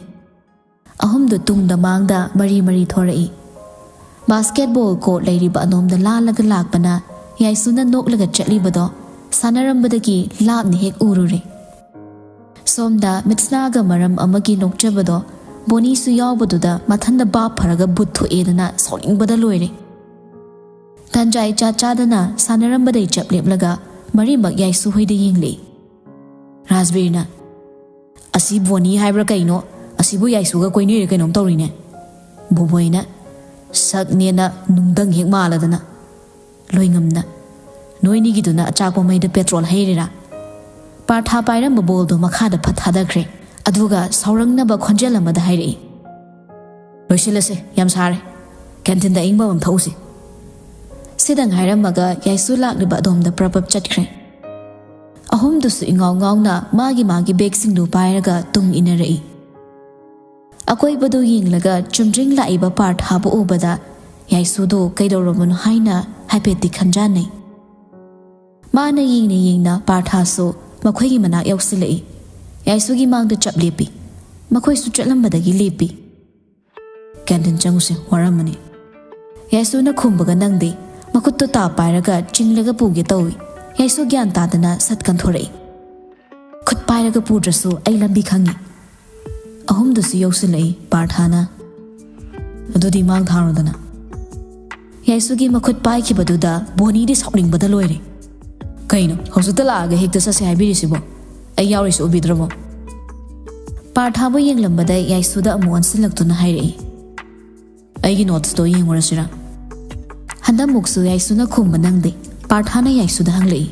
ꯑꯍꯨꯝꯗꯨ ꯇꯨꯡꯗ ꯃꯥꯡꯗ ꯃꯔꯤ ꯃꯔꯤ ꯊꯣꯔꯛꯏ꯫ ꯕꯥꯁꯀꯦꯠꯕꯣꯜ ꯀꯣꯔꯠ ꯂꯩꯔꯤꯕ ꯑꯗꯣꯝꯗ ꯂꯥꯜꯂꯒ ꯂꯥꯛꯄꯅ ꯌꯥꯏꯁꯨꯅ ꯅꯣꯛꯂꯒ ꯆꯠꯂꯤꯕꯗꯣ ꯁꯥꯟꯅꯔꯝꯕꯗꯒꯤ ꯂꯥꯞꯅ ꯍꯦꯛ ꯎꯔꯨꯔꯦ꯫ ꯁꯣꯝꯗ ꯃꯤꯠꯁꯅꯥꯒ ꯃꯔꯝ ꯑꯃꯒꯤ ꯅꯣꯛꯆꯕꯗꯣ ꯕꯣꯅꯤꯁꯨ ꯌꯥꯎꯕꯗꯨꯗ ꯃꯊꯟꯗ ꯚꯥꯞ ꯐꯔꯒ ꯕꯨꯠ ꯊꯣꯛꯑꯦꯗꯅ ꯁꯥꯎꯅꯤꯡꯕꯗ ꯂꯣꯏꯔꯦ꯫ ꯇꯥꯟꯖꯥ ꯏꯆꯥ ꯆꯥꯗꯅ ꯁꯥꯟꯅꯔꯝꯕꯗꯩ ꯆꯞ ꯂꯦꯞꯂꯒ ꯃꯔꯤꯃꯛ ꯌꯥꯏꯁꯨ ꯍꯣꯏꯗ ꯌꯦꯡꯂꯛꯏ꯫ ꯔꯥꯖꯕꯤꯔꯅ, "ꯑꯁꯤ ꯕꯣꯅꯤ ꯍꯥꯏꯕ꯭ꯔꯥ ꯀꯩꯅꯣ, ꯑꯁꯤꯕꯨ ꯌꯥꯏꯁꯨꯒ ꯀꯣꯏꯅꯔꯦ ꯀꯩꯅꯣꯝ ꯇꯧꯔꯤꯅꯦ"꯫ ꯕꯣꯕꯣꯏꯅ ꯁꯛꯅꯦꯅ ꯅꯨꯡꯗꯪ ꯍꯦꯛ ꯃꯥꯜꯂꯗꯅ, ꯂꯣꯏꯉꯝꯅ, "ꯅꯣꯏꯅꯤꯒꯤꯗꯨꯅ ꯑꯆꯥꯛꯄ ꯃꯩꯗ ꯄꯦꯇ꯭ꯔꯣꯜ ꯍꯩꯔꯤꯔꯥ?" ꯄꯥꯔꯊꯥ ꯄꯥꯏꯔꯝꯕ ꯕꯣꯜꯗꯣ ꯃꯈꯥꯗ ꯐꯠ ꯊꯥꯗꯈ꯭ꯔꯦ, ꯑꯗꯨꯒ ꯁꯥꯎꯔꯪꯅꯕ ꯈꯣꯟꯖꯦꯜ ꯑꯃꯗ ꯍꯥꯏꯔꯛꯏ, "ꯂꯣꯏꯁꯤꯜꯂꯁꯦ, ꯌꯥꯝ ꯁꯥꯔꯦ, ꯀꯦꯟꯇꯤꯟꯗ ꯑꯏꯪꯕ ꯑꯃ ꯊꯛꯎꯁꯤ"꯫ ꯁꯤꯗꯪ ꯍꯥꯏꯔꯝꯃꯒ ꯌꯥꯏꯁꯨ ꯂꯥꯛꯂꯤꯕ ꯑꯗꯣꯝꯗ ꯄ꯭ꯔꯞ ꯄ꯭ꯔꯞ ꯆꯠꯈ꯭ꯔꯦ꯫ ꯑꯍꯨꯝꯗꯨꯁꯨ ꯏꯉꯥꯎ ꯉꯥꯎꯅ ꯃꯥꯒꯤ ꯃꯥꯒꯤ ꯕꯦꯒꯁꯤꯡꯗꯨ ꯄꯥꯏꯔꯒ ꯇꯨꯡ ꯏꯟꯅꯔꯛꯏ꯫ ꯑꯀꯣꯏꯕꯗꯨ ꯌꯦꯡꯂꯒ ꯆꯨꯝꯗ꯭ꯔꯤꯡ ꯂꯥꯛꯏꯕ ꯄꯥꯔꯊꯥꯕꯨ ꯎꯕꯗ ꯌꯥꯏꯁꯨꯗꯨ ꯀꯩꯗꯧꯔꯕꯅꯣ ꯍꯥꯏꯅ ꯍꯥꯏꯐꯦꯠꯇꯤ ꯈꯟꯖꯥꯟꯅꯩ꯫ ꯃꯥꯅ ꯌꯦꯡꯅ ꯌꯦꯡꯅ ꯄꯥꯔꯊꯥꯁꯨ ꯃꯈꯣꯏꯒꯤ ꯃꯅꯥꯛ ꯌꯧꯁꯤꯜꯂꯛꯏ꯫ ꯌꯥꯏꯁꯨꯒꯤ ꯃꯥꯡꯗ ꯆꯞ ꯂꯦꯞꯄꯤ꯫ ꯃꯈꯣꯏꯁꯨ ꯆꯠꯂꯝꯕꯗꯒꯤ ꯂꯦꯞꯄꯤ꯫ "ꯀꯦꯟꯇꯤꯟ ꯆꯪꯉꯨꯁꯦ, ꯋꯥꯔꯝꯃꯅꯤ"꯫ ꯌꯥꯏꯁꯨꯅ ꯈꯨꯝꯕꯒ ꯅꯪꯗꯦ꯫ ꯃꯈꯨꯠꯇꯨ ꯇꯥ ꯄꯥꯏꯔꯒ ꯆꯤꯡꯂꯒ ꯄꯨꯒꯦ ꯇꯧꯏ꯫ ꯌꯥꯏꯁꯨ ꯒ꯭ꯌꯥꯟ ꯇꯥꯗꯅ ꯁꯠ ꯀꯟꯊꯣꯔꯛꯏ꯫ "ꯈꯨꯠ ꯄꯥꯏꯔꯒ ꯄꯨꯗ꯭ꯔꯁꯨ ꯑꯩ ꯂꯝꯕꯤ ꯈꯪꯉꯤ"꯫ ꯑꯍꯨꯝꯗꯨꯁꯨ ꯌꯧꯁꯤꯜꯂꯛꯏ ꯄꯥꯔꯊꯥꯅ꯫ "ꯑꯗꯨꯗꯤ ꯃꯥꯡ ꯊꯥꯔꯣꯗꯅ"꯫ ꯌꯥꯏꯁꯨꯒꯤ ꯃꯈꯨꯠ ꯄꯥꯏꯈꯤꯕꯗꯨꯗ ꯕꯣꯅꯤꯗꯤ ꯁꯥꯎꯅꯤꯡꯕꯗ ꯂꯣꯏꯔꯦ꯫ "ꯀꯩꯅꯣ, ꯍꯧꯖꯤꯛꯇ ꯂꯥꯛꯑꯒ ꯍꯦꯛꯇ ꯆꯠꯁꯦ ꯍꯥꯏꯕꯤꯔꯤꯁꯤꯕꯣ? ꯑꯩ ꯌꯥꯎꯔꯤꯁꯦ ꯎꯕꯤꯗ꯭ꯔꯕꯣ?" ꯄꯥꯔꯊꯥꯕꯨ ꯌꯦꯡꯂꯝꯕꯗ ꯌꯥꯏꯁꯨꯗ ꯑꯃꯨꯛ ꯑꯣꯟꯁꯤꯜꯂꯛꯇꯨꯅ ꯍꯥꯏꯔꯛꯏ, "ꯑꯩꯒꯤ ꯅꯣꯠꯁꯇꯣ ꯌꯦꯡꯉꯨꯔꯁꯤꯔꯥ?" ꯍꯟꯗꯛꯃꯨꯛꯁꯨ ꯌꯥꯏꯁꯨꯅ ꯈꯨꯝꯕ ꯅꯪꯗꯦ꯫ ꯄꯥꯔꯊꯥꯅ ꯌꯥꯏꯁꯨꯗ ꯍꯪꯂꯛꯏ,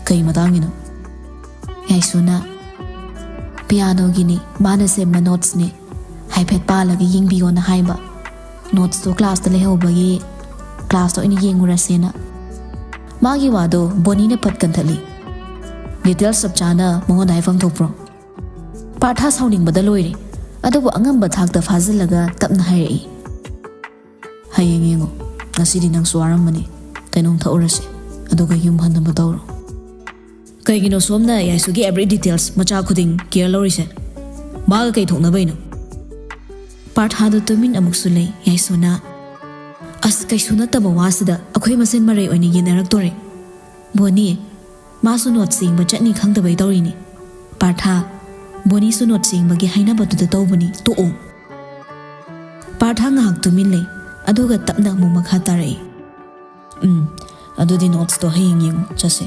"ꯀꯩ ꯃꯇꯥꯡꯒꯤꯅꯣ?" ꯌꯥꯏꯁꯨꯅ, "ꯄꯤꯌꯥꯅꯣꯒꯤꯅꯤ, ꯃꯥꯅ ꯁꯦꯝꯕ ꯅꯣꯠꯁꯅꯦ, ꯍꯥꯏꯐꯦꯠ ꯄꯥꯜꯂꯒ ꯌꯦꯡꯕꯤꯌꯣꯅ ꯍꯥꯏꯕ꯫ ꯅꯣꯠꯁꯇꯣ ꯀ꯭ꯂꯥꯁꯇ ꯂꯩꯍꯧꯕꯒꯤ ꯀ꯭ꯂꯥꯁꯇ ꯑꯣꯏꯅ ꯌꯦꯡꯉꯨꯔꯁꯦꯅ"꯫ ꯃꯥꯒꯤ ꯋꯥꯗꯣ ꯕꯣꯅꯤꯅ ꯄꯠ ꯀꯟꯊꯠꯂꯤ꯫ "ꯗꯤꯇꯦꯜꯁ ꯆꯞ ꯆꯥꯅ ꯃꯉꯣꯟꯗ ꯍꯥꯏꯐꯝ ꯊꯣꯛꯄ꯭ꯔꯣ?" ꯄꯥꯔꯊꯥ ꯁꯥꯎꯅꯤꯡꯕꯗ ꯂꯣꯏꯔꯦ, ꯑꯗꯨꯕꯨ ꯑꯉꯝꯕ ꯊꯥꯛꯇ ꯐꯥꯖꯤꯜꯂꯒ ꯇꯞꯅ ꯍꯥꯏꯔꯛꯏ, "ꯍꯌꯦꯡ ꯌꯦꯡꯉꯣ, ꯉꯁꯤꯗꯤ ꯅꯪꯁꯨ ꯋꯥꯔꯝꯃꯅꯤ, ꯀꯩꯅꯣꯝ ꯊꯛꯎꯔꯁꯤ, ꯑꯗꯨꯒ ꯌꯨꯝ ꯍꯟꯅꯕ ꯇꯧꯔꯣ"꯫ "ꯀꯩꯒꯤꯅꯣ ꯁꯣꯝꯅ ꯌꯥꯏꯁꯨꯒꯤ every details ꯃꯆꯥ ꯈꯨꯗꯤꯡ ꯀꯦꯌꯔ ꯂꯧꯔꯤꯁꯦ? ꯃꯥꯒ ꯀꯩ ꯊꯣꯛꯅꯕꯩꯅꯣ?" ꯄꯥꯔꯊꯥꯗꯣ ꯇꯨꯃꯤꯟ ꯑꯃꯨꯛꯁꯨ ꯂꯩ꯫ ꯌꯥꯏꯁꯨꯅ, "ꯑꯁ, ꯀꯩꯁꯨ ꯅꯠꯇꯕ ꯋꯥꯁꯤꯗ ꯑꯩꯈꯣꯏ ꯃꯁꯦꯟ ꯃꯔꯩ ꯑꯣꯏꯅ ꯌꯦꯟꯅꯔꯛꯇꯣꯔꯦ꯫ ꯕꯣꯅꯤ, ꯃꯥꯁꯨ ꯅꯣꯠꯁ ꯌꯦꯡꯕ ꯆꯠꯅꯤ ꯈꯪꯗꯕꯩ ꯇꯧꯔꯤꯅꯤ꯫ ꯄꯥꯔꯊꯥ, ꯕꯣꯅꯤꯁꯨ ꯅꯣꯠꯁ ꯌꯦꯡꯕꯒꯤ ꯍꯥꯏꯅꯕꯗꯨꯗ ꯇꯧꯕꯅꯤ, ꯇꯣꯛꯑꯣ"꯫ ꯄꯥꯔꯊꯥ ꯉꯥꯏꯍꯥꯛ ꯇꯨꯃꯤꯟ ꯂꯩ, ꯑꯗꯨꯒ ꯇꯞꯅ ꯑꯃꯨꯛ ꯃꯈꯥ ꯇꯥꯔꯛꯏ, "ꯎꯝ, ꯑꯗꯨꯗꯤ ꯅꯣꯠꯁꯇꯣ ꯍꯌꯦꯡ ꯌꯦꯡꯉꯨ, ꯆꯠꯁꯦ"꯫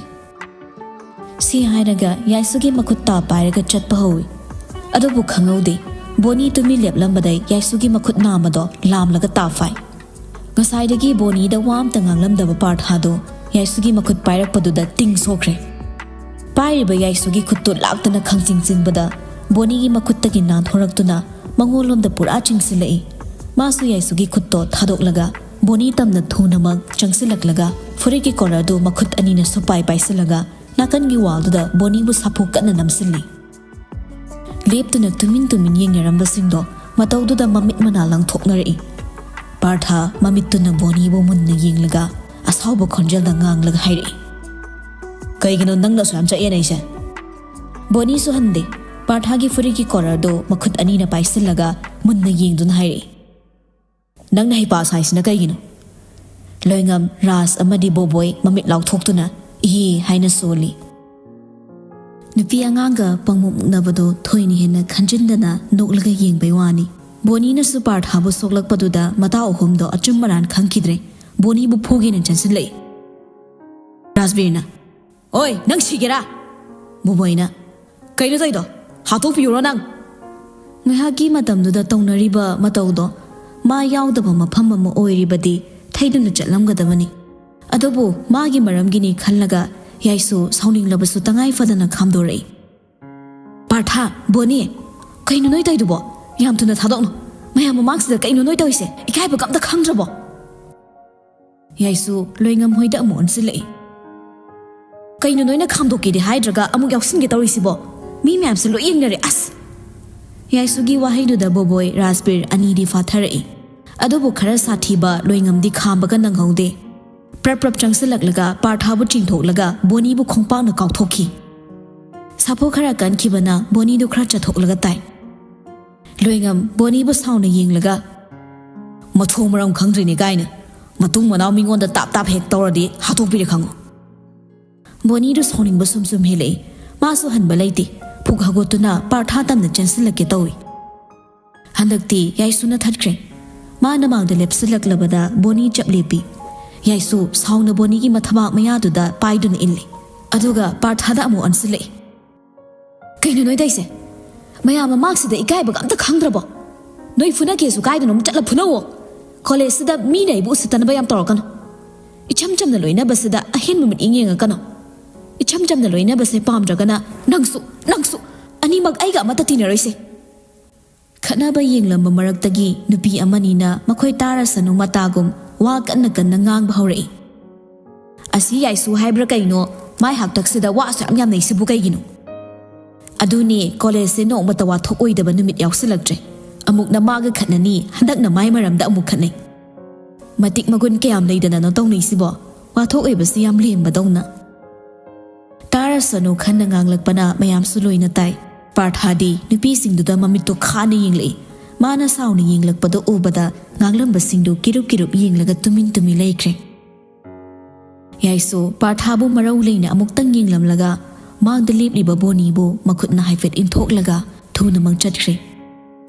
ꯁꯤ ꯍꯥꯏꯔꯒ ꯌꯥꯏꯁꯨꯒꯤ ꯃꯈꯨꯠ ꯇꯥ ꯄꯥꯏꯔꯒ ꯆꯠꯄ ꯍꯧꯏ꯫ ꯑꯗꯨꯕꯨ ꯈꯪꯍꯧꯗꯦ, ꯕꯣꯅꯤ ꯇꯨꯃꯤꯟ ꯂꯦꯞꯂꯝꯕꯗꯩ ꯌꯥꯏꯁꯨꯒꯤ ꯃꯈꯨꯠ ꯅꯥꯝꯃꯗꯣ ꯂꯥꯝꯂꯒ ꯇꯥ ꯐꯥꯏ꯫ ꯉꯁꯥꯏꯗꯒꯤ ꯕꯣꯅꯤꯗ ꯋꯥ ꯑꯝꯇ ꯉꯥꯡꯂꯝꯗꯕ ꯄꯥꯔꯊꯥꯗꯣ ꯌꯥꯏꯁꯨꯒꯤ ꯃꯈꯨꯠ ꯄꯥꯏꯔꯛꯄꯗꯨꯗ ꯇꯤꯡ ꯁꯣꯛꯈ꯭ꯔꯦ꯫ ꯄꯥꯏꯔꯤꯕ ꯌꯥꯏꯁꯨꯒꯤ ꯈꯨꯠꯇꯨ ꯂꯥꯛꯇꯅ ꯈꯪꯆꯤꯡ ꯆꯤꯡꯕꯗ ꯕꯣꯅꯤꯒꯤ ꯃꯈꯨꯠꯇꯒꯤ ꯅꯥꯟꯊꯣꯔꯛꯇꯨꯅ ꯃꯉꯣꯟꯂꯣꯝꯗ ꯄꯨꯔꯥ ꯆꯤꯡꯁꯤꯜꯂꯛꯏ꯫ ꯃꯥꯁꯨ ꯌꯥꯏꯁꯨꯒꯤ ꯈꯨꯠꯇꯣ ꯊꯥꯗꯣꯛꯂꯒ ꯕꯣꯅꯤ ꯇꯝꯅ ꯊꯨꯅꯃꯛ ꯆꯪꯁꯤꯜꯂꯛꯂꯒ ꯐꯨꯔꯤꯠꯀꯤ ꯀꯣꯂꯔꯗꯨ ꯃꯈꯨꯠ ꯑꯅꯤꯅ ꯁꯨꯄꯥꯏ ꯄꯥꯏꯁꯤꯜꯂꯒ ꯅꯥꯀꯟꯒꯤ ꯋꯥꯜꯗꯨꯗ ꯕꯣꯅꯤꯕꯨ ꯁꯥꯐꯨ ꯀꯟꯅ ꯅꯝꯁꯤꯜꯂꯤ꯫ ꯂꯦꯞꯇꯨꯅ ꯇꯨꯃꯤꯟ ꯇꯨꯃꯤꯟ ꯌꯦꯡꯅꯔꯝꯕꯁꯤꯡꯗꯣ ꯃꯇꯧꯗꯨꯗ ꯃꯃꯤꯠ ꯃꯅꯥ ꯂꯪꯊꯣꯛꯅꯔꯛꯏ꯫ ꯄꯥꯔꯊ ꯃꯃꯤꯠꯇꯨꯅ ꯕꯣꯅꯤꯕꯨ ꯃꯨꯟꯅ ꯌꯦꯡꯂꯒ ꯑꯁꯥꯎꯕ ꯈꯣꯟꯖꯦꯜꯗ ꯉꯥꯡꯂꯒ ꯍꯥꯏꯔꯛꯏ, "ꯀꯩꯒꯤꯅꯣ ꯅꯪꯅ ꯑꯁꯨꯛ ꯌꯥꯝ ꯆꯌꯦꯠꯅꯩꯁꯦ?" ꯕꯣꯅꯤꯁꯨ ꯍꯟꯗꯦ꯫ ꯄꯥꯔꯊꯥꯒꯤ ꯐꯨꯔꯤꯠꯀꯤ ꯀꯣꯂꯔꯗꯨ ꯃꯈꯨꯠ ꯑꯅꯤꯅ ꯄꯥꯏꯁꯤꯜꯂꯒ ꯃꯨꯟꯅ ꯌꯦꯡꯗꯨꯅ ꯍꯥꯏꯔꯛꯏ, "ꯅꯪꯅ ꯍꯩꯄꯥ ꯁꯥꯏꯁꯤꯅ ꯀꯩꯒꯤꯅꯣ?" ꯂꯣꯏꯉꯝ, ꯔꯥꯖ ꯑꯃꯗꯤ ꯕꯣꯕꯣꯏ ꯃꯃꯤꯠ ꯂꯥꯎꯊꯣꯛꯇꯨꯅ "ꯏꯍꯤ" ꯍꯥꯏꯅ ꯁꯣꯜꯂꯤ꯫ ꯅꯨꯄꯤ ꯑꯉꯥꯡꯒ ꯄꯪꯃꯨꯛ ꯃꯨꯛꯅꯕꯗꯣ ꯊꯣꯏꯅ ꯍꯦꯟꯅ ꯈꯟꯖꯤꯟꯗꯅ ꯅꯣꯛꯂꯒ ꯌꯦꯡꯕꯩ ꯋꯥꯅꯤ꯫ ꯕꯣꯅꯤꯅꯁꯨ ꯄꯥꯔꯊꯥꯕꯨ ꯁꯣꯛꯂꯛꯄꯗꯨꯗ ꯃꯇꯥꯎ ꯑꯍꯨꯝꯗꯣ ꯑꯆꯨꯝ ꯑꯔꯥꯟ ꯈꯪꯈꯤꯗ꯭ꯔꯦ꯫ ꯕꯣꯅꯤꯕꯨ ꯐꯨꯒꯦꯅ ꯆꯦꯟꯁꯤꯜꯂꯛꯏ꯫ ꯔꯥꯖꯕꯤꯔꯅ, "ꯑꯣꯏ, ꯅꯪ ꯁꯤꯒꯦꯔꯥ?" ꯕꯣꯕꯣꯏꯅ, "ꯀꯩꯅꯣ ꯇꯧꯏꯗꯣ? ꯍꯥꯠꯇꯣꯛꯄꯤꯌꯨꯔꯣ ꯅꯪ?" ꯉꯥꯏꯍꯥꯛꯀꯤ ꯃꯇꯝꯗꯨꯗ ꯇꯧꯅꯔꯤꯕ ꯃꯇꯧꯗꯣ ꯃꯥ ꯌꯥꯎꯗꯕ ꯃꯐꯝ ꯑꯃ ꯑꯣꯏꯔꯤꯕꯗꯤ ꯊꯩꯗꯨꯅ ꯆꯠꯂꯝꯒꯗꯕꯅꯤ꯫ ꯑꯗꯨꯕꯨ ꯃꯥꯒꯤ ꯃꯔꯝꯒꯤꯅꯤ ꯈꯜꯂꯒ ꯌꯥꯏꯁꯨ ꯁꯥꯎꯅꯤꯡꯂꯕꯁꯨ ꯇꯉꯥꯏ ꯐꯗꯅ ꯈꯥꯝꯗꯣꯔꯛꯏ꯫ "ꯄꯥꯔꯊ, ꯕꯣꯅꯤ, ꯀꯩꯅꯣ ꯅꯣꯏ ꯇꯧꯏꯗꯨꯕꯣ? ꯌꯥꯝ ꯊꯨꯅ ꯊꯥꯗꯣꯛꯅꯣ꯫ ꯃꯌꯥꯝ ꯃꯃꯥꯡꯁꯤꯗ ꯀꯩꯅꯣ ꯅꯣꯏ ꯇꯧꯔꯤꯁꯦ? ꯏꯀꯥꯏꯕꯒ ꯑꯝꯇ ꯈꯪꯗ꯭ꯔꯕꯣ?" ꯌꯥꯏꯁꯨ ꯂꯣꯏꯉꯝ ꯍꯣꯏꯗ ꯑꯃꯨꯛ ꯑꯣꯟꯁꯤꯜꯂꯛꯏ꯫ "ꯀꯩꯅꯣ ꯅꯣꯏꯅ ꯈꯥꯝꯗꯣꯛꯀꯦꯗꯤ ꯍꯥꯏꯗ꯭ꯔꯒ ꯑꯃꯨꯛ ꯌꯥꯎꯁꯤꯟꯒꯦ ꯇꯧꯔꯤꯁꯤꯕꯣ? ꯃꯤ ꯃꯌꯥꯝꯁꯦ ꯂꯣꯏ ꯌꯦꯡꯅꯔꯦ, ꯑꯁ!" ꯌꯥꯏꯁꯨꯒꯤ ꯋꯥꯍꯩꯗꯨꯗ ꯕꯣꯕꯣꯏ, ꯔꯥꯖꯕꯤꯔ ꯑꯅꯤꯗꯤ ꯐꯥꯊꯔꯛꯏ꯫ ꯑꯗꯨꯕꯨ ꯈꯔ ꯁꯥꯊꯤꯕ ꯂꯣꯏꯉꯝꯗꯤ ꯈꯥꯝꯕꯒ ꯅꯪꯍꯧꯗꯦ꯫ ꯄ꯭ꯔꯞ ꯄ꯭ꯔꯞ ꯆꯪꯁꯤꯜꯂꯛꯂꯒ ꯄꯥꯔꯊꯥꯕꯨ ꯆꯤꯡꯊꯣꯛꯂꯒ ꯕꯣꯅꯤꯕꯨ ꯈꯣꯡꯄꯥꯛꯅ ꯀꯥꯎꯊꯣꯛꯈꯤ꯫ ꯁꯥꯐꯨ ꯈꯔ ꯀꯟꯈꯤꯕꯅ ꯕꯣꯅꯤꯗꯨ ꯈꯔ ꯆꯠꯊꯣꯛꯂꯒ ꯇꯥꯏ꯫ ꯂꯣꯏꯉꯝ ꯕꯣꯅꯤꯕꯨ ꯁꯥꯎꯅ ꯌꯦꯡꯂꯒ, "ꯃꯊꯣꯡ ꯃꯔꯝ ꯈꯪꯗ꯭ꯔꯤꯅꯦ ꯀꯥꯏꯅ꯫ ꯃꯇꯨꯡ ꯃꯅꯥꯎ ꯃꯤꯉꯣꯟꯗ ꯇꯥꯞ ꯇꯥꯞ ꯍꯦꯛ ꯇꯧꯔꯗꯤ ꯍꯥꯠꯇꯣꯛꯄꯤꯔꯦ ꯈꯪꯉꯨ꯫" ꯕꯣꯅꯤꯗꯨ ꯁꯥꯎꯅꯤꯡꯕ ꯁꯨꯝ ꯁꯨꯝ ꯍꯦꯜꯂꯛꯏ꯫ ꯃꯥꯁꯨ ꯍꯟꯕ ꯂꯩꯇꯦ꯫ ꯐꯨꯛ ꯍꯧꯒꯠꯇꯨꯅ ꯄꯥꯔꯊꯥ ꯇꯝꯅ ꯆꯦꯟꯁꯤꯜꯂꯛꯀꯦ ꯇꯧꯏ꯫ ꯍꯟꯗꯛꯇꯤ ꯌꯥꯏꯁꯨꯅ ꯊꯠꯈ꯭ꯔꯦ꯫ ꯃꯥꯅ ꯃꯥꯡꯗ ꯂꯦꯞꯁꯤꯜꯂꯛꯂꯕꯗ ꯕꯣꯅꯤ ꯆꯞ ꯂꯦꯞꯄꯤ꯫ ꯌꯥꯏꯁꯨ ꯁꯥꯎꯅ ꯕꯣꯅꯤꯒꯤ ꯃꯊꯕꯥꯛ ꯃꯌꯥꯗꯨꯗ ꯄꯥꯏꯗꯨꯅ ꯏꯜꯂꯤ꯫ ꯑꯗꯨꯒ ꯄꯥꯔꯊꯥꯗ ꯑꯃꯨꯛ ꯑꯣꯟꯁꯤꯜꯂꯛꯏ꯫ "ꯀꯩꯅꯣ ꯅꯣꯏ ꯇꯧꯏꯁꯦ? ꯃꯌꯥꯝ ꯃꯃꯥꯡꯁꯤꯗ ꯏꯀꯥꯏꯕꯒ ꯑꯝꯇ ꯈꯪꯗ꯭ꯔꯕꯣ? ꯅꯣꯏ ꯐꯨꯅꯒꯦꯁꯨ ꯀꯥꯏꯗꯅꯣꯝ ꯆꯠꯂ ꯐꯨꯅꯧꯋꯣ꯫ ꯀꯣꯂꯦꯖꯁꯤꯗ ꯃꯤꯅ ꯑꯩꯕꯨ ꯎꯁꯤꯠꯇꯅꯕ ꯌꯥꯝ ꯇꯧꯔꯛꯀꯅꯨ꯫ ꯏꯆꯝ ꯆꯝꯅ ꯂꯣꯏꯅꯕꯁꯤꯗ ꯑꯍꯦꯟꯕ ꯃꯤꯠꯌꯦꯡ ꯌꯦꯡꯉꯛꯀꯅꯨ꯫ ꯏꯆꯝ ꯆꯝꯅ ꯂꯣꯏꯅꯕꯁꯦ ꯄꯥꯝꯗ꯭ꯔꯒꯅ ꯅꯪꯁꯨ, ꯅꯪꯁꯨ ꯑꯅꯤꯃꯛ ꯑꯩꯒ ꯑꯃꯠꯇ ꯇꯤꯟꯅꯔꯣꯏꯁꯦ꯫ ꯈꯠꯅꯕ ꯌꯦꯡꯂꯝꯕ ꯃꯔꯛꯇꯒꯤ ꯅꯨꯄꯤ ꯑꯃꯅꯤꯅ ꯃꯈꯣꯏ ꯇꯥꯔꯁꯅꯨ ꯃꯇꯥꯒꯨꯝ ꯋꯥ ꯀꯟꯅ ꯀꯟꯅ ꯉꯥꯡꯕ ꯍꯧꯔꯛꯏ꯫ "ꯑꯁꯤ ꯌꯥꯏꯁꯨ ꯍꯥꯏꯕ꯭ꯔꯥ ꯀꯩꯅꯣ, ꯃꯥꯏ ꯍꯥꯛꯇꯛꯁꯤꯗ ꯋꯥ ꯑꯁꯨꯛ ꯌꯥꯝ ꯌꯥꯝꯅꯩꯁꯤꯕꯨ ꯀꯩꯒꯤꯅꯣ? ꯑꯗꯨꯅꯦ, ꯀꯣꯂꯦꯖꯁꯦ ꯅꯣꯡꯃꯇ ꯋꯥꯊꯣꯛ ꯑꯣꯏꯗꯕ ꯅꯨꯃꯤꯠ ꯌꯥꯎꯁꯤꯜꯂꯛꯇ꯭ꯔꯦ꯫ ꯑꯃꯨꯛꯅ ꯃꯥꯒ ꯈꯠꯅꯅꯤ, ꯍꯟꯗꯛꯅ ꯃꯥꯏ ꯃꯔꯝꯗ ꯑꯃꯨꯛ ꯈꯠꯅꯩ꯫ ꯃꯇꯤꯛ ꯃꯒꯨꯟ ꯀꯌꯥꯝ ꯂꯩꯗꯅꯅꯣ ꯇꯧꯅꯩꯁꯤꯕꯣ? ꯋꯥꯊꯣꯛ ꯑꯣꯏꯕꯁꯤ ꯌꯥꯝ ꯂꯦꯝꯕꯗꯧꯅ"꯫ ꯇꯥꯔꯁꯅꯨ ꯈꯟꯅ ꯉꯥꯡꯂꯛꯄꯅ ꯃꯌꯥꯝꯁꯨ ꯂꯣꯏꯅ ꯇꯥꯏ꯫ ꯄꯥꯔꯊꯥꯗꯤ ꯅꯨꯄꯤꯁꯤꯡꯗꯨꯗ ꯃꯃꯤꯠꯇꯣ ꯈꯥꯅ ꯌꯦꯡꯂꯛꯏ꯫ ꯃꯥꯅ ꯁꯥꯎꯅ ꯌꯦꯡꯂꯛꯄꯗꯨ ꯎꯕꯗ ꯉꯥꯡꯂꯝꯕꯁꯤꯡꯗꯨ ꯀꯤꯔꯨꯞ ꯀꯤꯔꯨꯞ ꯌꯦꯡꯂꯒ ꯇꯨꯃꯤꯟ ꯇꯨꯃꯤꯟ ꯂꯩꯈ꯭ꯔꯦ꯫ ꯌꯥꯏꯁꯨ ꯄꯥꯔꯊꯥꯕꯨ ꯃꯔꯧ ꯂꯩꯅ ꯑꯃꯨꯛꯇꯪ ꯌꯦꯡꯂꯝꯂꯒ ꯃꯥꯡꯗ ꯂꯦꯞꯂꯤꯕ ꯕꯣꯅꯤꯕꯨ ꯃꯈꯨꯠꯅ ꯍꯥꯏꯐꯦꯠ ꯏꯟꯊꯣꯛꯂꯒ ꯊꯨꯅꯃꯛ ꯆꯠꯈ꯭ꯔꯦ꯫